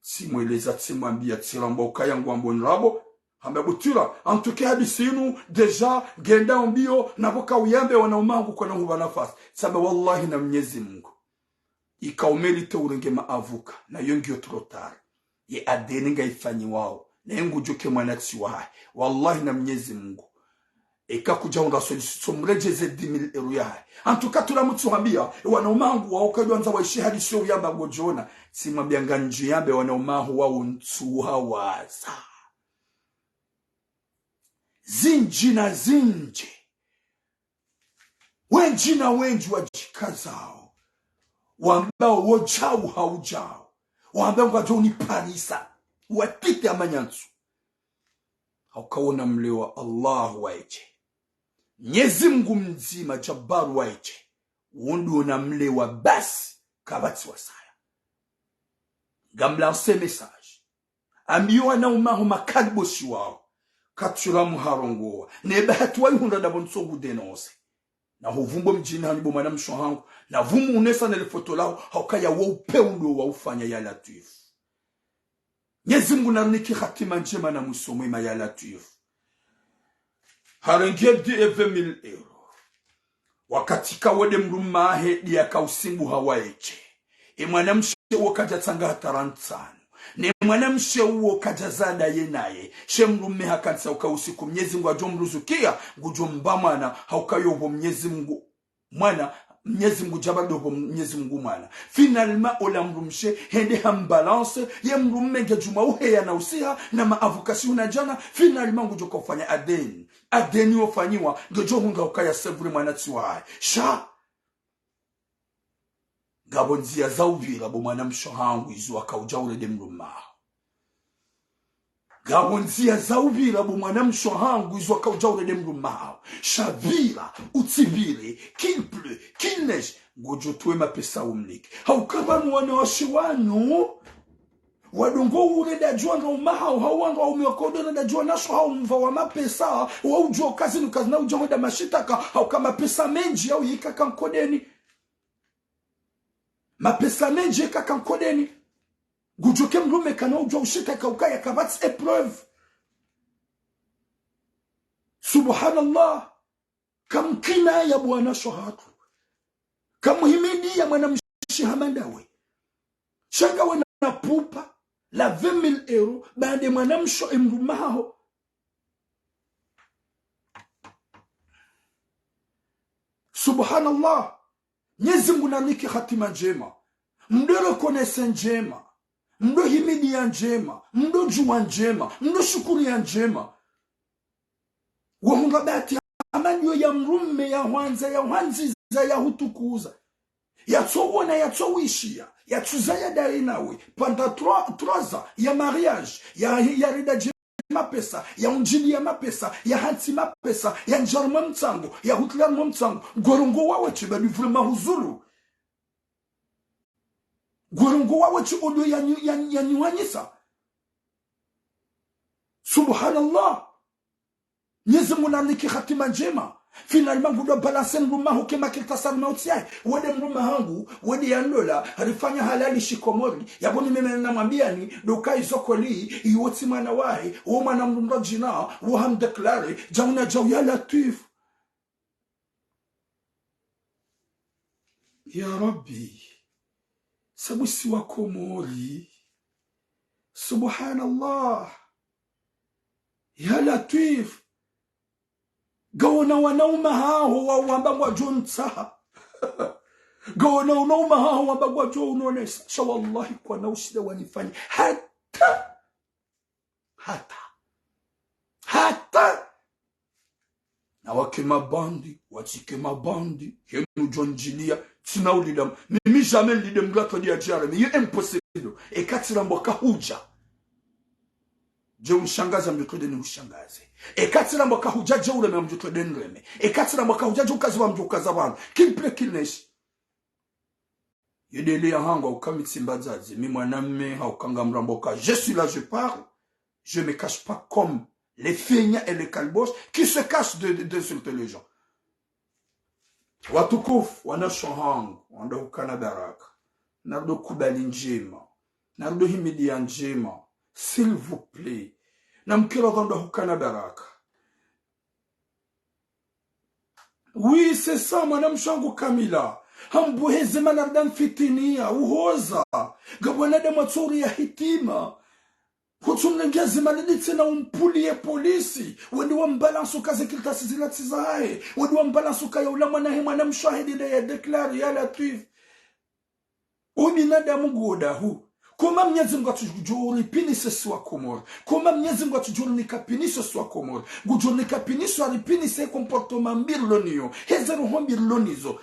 Tsimweleza, tsimwambiya, tsiramba ukaya ngwambo ndrabo. Hamba butira, en tout cas hadisi inu, déjà, ngenda ombiyo, na pvo kauyambe wanaume wangu kwana huba nafasi. Tsamba wallahi na Mnyezi Mungu. Ika umérité urenge maavuka, na yo ngiyo trop tard. Ye A D N ngaifanyiwao, na ye ngudjoke mwana tsi wahahe. Wallahi na Mnyezi Mungu. Eka kudja unda solution, mredjeze dix mille euros yahahe. En tout cas, tula mutsu hambiya, wanaume wangu wao kadjwandza waishe hadisi yo uyamba ngodjona. Tsimwambiya ngandji yambe wanaume waho wao ntsu hawaza. Zindji na zindji. Wendji na wendji wadjikazao. Wamba wo djau hau djau. Wamba ngwadjo uniparisa. Watiti amanyantsu. Hauka wona mlewa Allahu waye dje. Mnyezi Mungu mdzima Jabbar waye dje. Wundru wona mlewa basi kapvatsi wasaya. Ngamlanse message. Ambiyo wanaume waho makaliboshi wao. Katsura muharongowa. Ne bahati wayihundra ndapvo ntso ngu dénoncer. Na huvumbo mdjini hanyu bo mwanamshe wahangu. Na vumu unesa nele foto laho. Haukaya wo upve undru waufanya ya Latwif. Mnyezi Mungu narinike hatima ndjema na mwiso mwema ya Latwif. Harenge dix et vingt mille euros. Wakati ka wo nde mdrume wahe ndiya kausimbuha waye dje. Emwanamshe uwo kadja tsanga hata rantsanu. Ne mwanamshe uwo kadja zada ye naye. She mdrume hakantsa uka usiku Mnyezi Mungu adjo mruzukiya, ngudjo mba mwana, hauka yo pvo Mnyezi Mungu mwana, Mnyezi Mungu djaba ndo pvo Mnyezi Mungu mwana. Finalement, ola mdrumshe, hende hambalanse, ye mdrume ngedjuma uheya na usiha, na maavuka sihu na djana, finalement ngudjo kaufanya A D N. A D N yo fanyiwa, ngedjo hundra ukaya c'est vrai mwana tsi wahahe. Sha, ngapvo ndziya za upvira bo mwanamshe wahangu izo wakaudja urende mdrume waho. Ngapvo ndziya za upvira bo mwanamshe wahangu izo wakaudja urende mdrume waho. Sha pvira, utsi pvire, qu'il pleut, qu'il neige, ngodjo towe mapesa umlike. Hauka pvanu wanawashe wanu, wadungo ure ndadjuwa nga umaha, hau wanga ume wakodona ndadjuwa nasho hau mva wa mapesa, waudjuwa kazinu kazina udja hwenda mashitaka, hauka mapesa mendji yau yika kankodeni. Mapesa mendji yika kankodeni. Ngudjoke mdrume kana udjuwa ushitaka ukaya kapvatsi épreuve. Subhanallah. Kamkina ya bwana shahatru. Kamuhimidi ya mwanamshe hama ndawe. Sha ngawe na pupa la vingt mille euros, baanda mwanamshe emdrume waho. Subhanallah. Mnyezi Mungu nanike hatima ndjema. Mdo reconnaisse ndjema. Mdo himidiya ndjema. Mdo djuwa ndjema. Mdo shukuriya ndjema. Wahundra bahati hama ndiyo ya mdrume, ya hwandza, ya hwandziza, ya hutukuza. Yatso wona, yatso wishiya, yatso zaya ndaye nawe. Pendant trois, trois ans ya mariage, ya, ya renda dje mapesa, ya undjiliya mapesa, ya hantsi mapesa, ya ndjia harumwa mtsango, ya hutria harumwa mtsango. Ngorongoa weshe, badi vule mahuzulu. Ngorongoa weshe odo ya nyu-, ya, ya nyuwanyisa. Subhanallah. Mnyezi Mungu narinike hatima ndjema. Finalement, ngudo balancer mdrume haho ke makilita sa mauti yahe. Wende mdrume hangu, wende yandola, rifanya halali shikomori. Yapvo ni mimi namwambiyani, ndo ka izo kweli, iwo tsi mwana wahe, wo mwana mdru mdru djina, wo hamdéclarer, djauna djau ya Latwif. Ya Rabbi, sabu si wa Komori. Subhanallah. Ya Latwif. Ngawona wanaume haho wa, wamba ngwadjo ntsaha. Ngawona wanaume haho wamba ngwadjo unonesa. Sha wallahi kwana ushinda wanifanye. Hata. Hata. Hata. Na wake mabandi, watsike mabandi, henu djo ndjiliya, tsina ulida. Mimi jamais nilide mdru atodi ya djare, mais yo impossible. Eka tsirambwa kahudja. Dje unishangaza mdjo twende ni ushangaze. Eka tsirambwa kahudja, dje ureme mdjo twende nireme. Eka tsirambwa kahudja, dje ukaza pvanu mdjo ukaza pvanu. Kimple kilneshi. Yedele ya hangu hauka mi tsi mbadzadze, mi mwanamme hauka ngamrambao ka, je suis là, je parle, je me cache pas comme les feignants et les calboches qui se cachent de, de, d'insulter les gens. Watukufu, wanashe hangu, wandru hukana baraka. Narudo kubali ndjema. Narudo himidiya ndjema. S'il vous plaît. Namkira wandru hukana baraka. Oui, c'est ça, mwanamshe wangu Kamila. Hambuhe zema narida mfitiniya, uhoza. Ngapvo wanadamu watsuri ya hitima. Hutsumlenge zema lili tsena umpuliye polisi. Wende wambalanse uka ze kilitasi zila tsi zahahe. Wende wambalanse uka ya ula mwana he mwanamshe wahe dida ya déclarer ya Latwif. O binadamu nguwo dahu. Koma Mnyezi Mungu atsudjo uripinise si wa Komori. Koma Mnyezi Mungu atsudjo urinika punition si wa Komori. Ngudjo urinika punition aripinise comportement mbi rilo nayo. Heze roho mbi rilo nazo.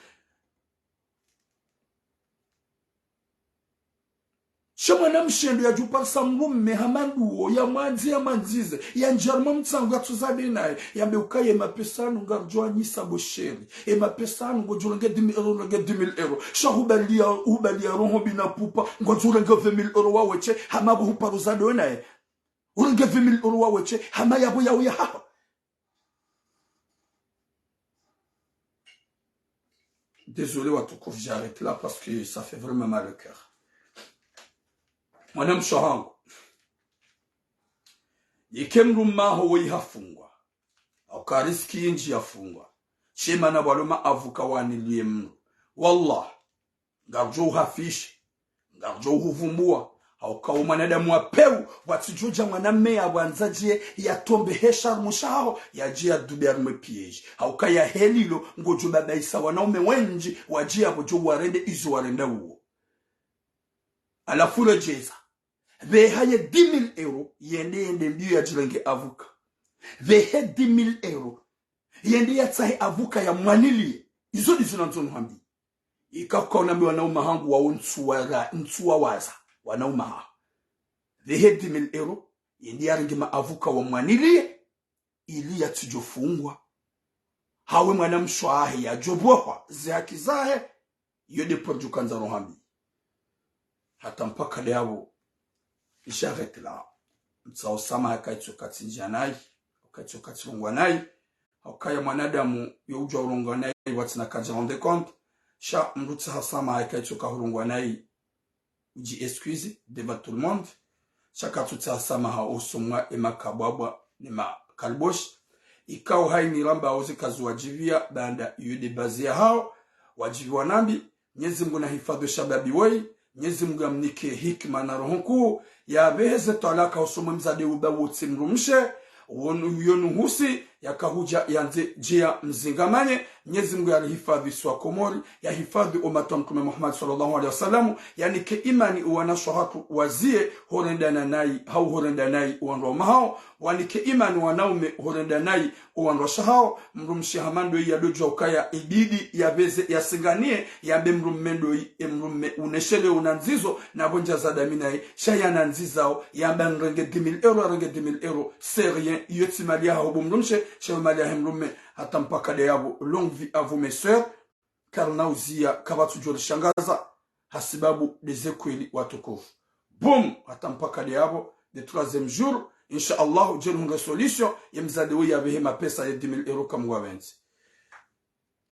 Sha mwanamshe ndo yadjo parisa mdrume hama nduwo, yamwandzi, yamwandzize, yandjie harumwa mtsango yatsuzade naye, yambe uka ye mapesa yanu ngaridjo anyisa bo chéri. E mapesa yanu ngodjo urenge dix mille euros, urenge dix mille euros. Sha hubaliya, hubaliya roho mbi na pupa, ngodjo urenge vingt mille euros waweshe, hama pvo huparo uzade naye. Urenge vingt mille euros waweshe, hama yapvo yawe ya haho. Désolé watukufu, j'arrête là parce que ça fait vraiment mal au cœur. Mwanamshe hangu. Yeke mdrume haho woyi hafungwa. Hauka risque yindji yafungwa. Shema na pvwalo ma avocat waniliye mdru. Wallah. Ngaridjo uhafishe. Ngaridjo uhuvumbuwa. Hauka wo mwanadamu wa pewu, watsidjo dja mwanamme ya pvwandza dje, yatombe he sharmu shaho, yadje yadube harumwe piège. Hauka yahe lilo, ngodjo babaisa wanaume wendji, wadje yapvo djo warende izo warenda uwo. Halafu redjeza. Pveha ye dix mille euros, yende yende mbiyo yadjirenge avocat. Pvehe dix mille euros, yende yatsahe avocat yamwaniliye. Izo ndizo nandzo nuhambiye. Ika uka unambe wanaume hangu wawo ntsuwa ra, ntsuwa waza, wanaume haho. Pvehe dix mille euros, yende yarenge ma avocat wamwaniliye, ili yatsidjo fungwa. Hawe mwanamshe wahe yadjo pvohwa, ze haki zahe, iyo nde pvwa ridjo kandza roho mbi. Hata mpaka leo, j'arrête là. Mtsaho swamaha yeka itsoka tsindjia nayi, yeka itsoka tsilongwa nayi, hauka ye mwanadamu yo udjuwa ulongwa nayi, watsina kadja rendre compte. Sha mdru tsaha swamaha yeka itsoka hulongwa nayi, udji excuse devant tout le monde. Sha katsutsaha swamaha osoni mwa e makabwabwa ne makalboshi. Ikao hayini ramba oze kazi wadjipviya, baanda iyo nde bazi yahawo, wadjipviwa nambi, Mnyezi Mungu nahifadhwi shababi woyi, Mnyezi Mungu yamnike hikima na roho nkuu, yapvehe ze twalaka osoni mwe mdzadze uba wotsi mdrumshe, wonu, yonu husi, yaka hudja yandze djeya mzingamanye. Mnyezi Mngu yarihifadhwi swa Komori, yahifadhwi umati wa Mtrume Muhammad swallallahu alayhi wasallam, yanike imani owanashe wahatru waziye horendana nayi, hau horendana nayi owandru waume hawo, wanike imani wanaume horendana nayi owandru washe hawo. Mdrumshe hama ndo yi yadodjuwa ukaya ibidi yapveze yasinganiye, yambe mdrume ndo yi, e mdrume uneshelee unandzizo, na pvo ndja za dami naye, sha yanandzizao, yamba nirenge dix mille euros, arenge dix mille euros, c'est rien, iyo tsi mali yahaho bo mdrumshe, sha yo mali yahe mdrume. Hata mpaka de yapvo, longue vie à vous mes sœurs, karina uziya kapvatsu djo rishangaza, hasibabu de ze kweli watukufu. Boum, hata mpaka de yapvo, de troisième jour, insha Allah, djeli hundre solution, ye mdzadze we yapvehe mapesa ye dix mille euros kamwa pvendze.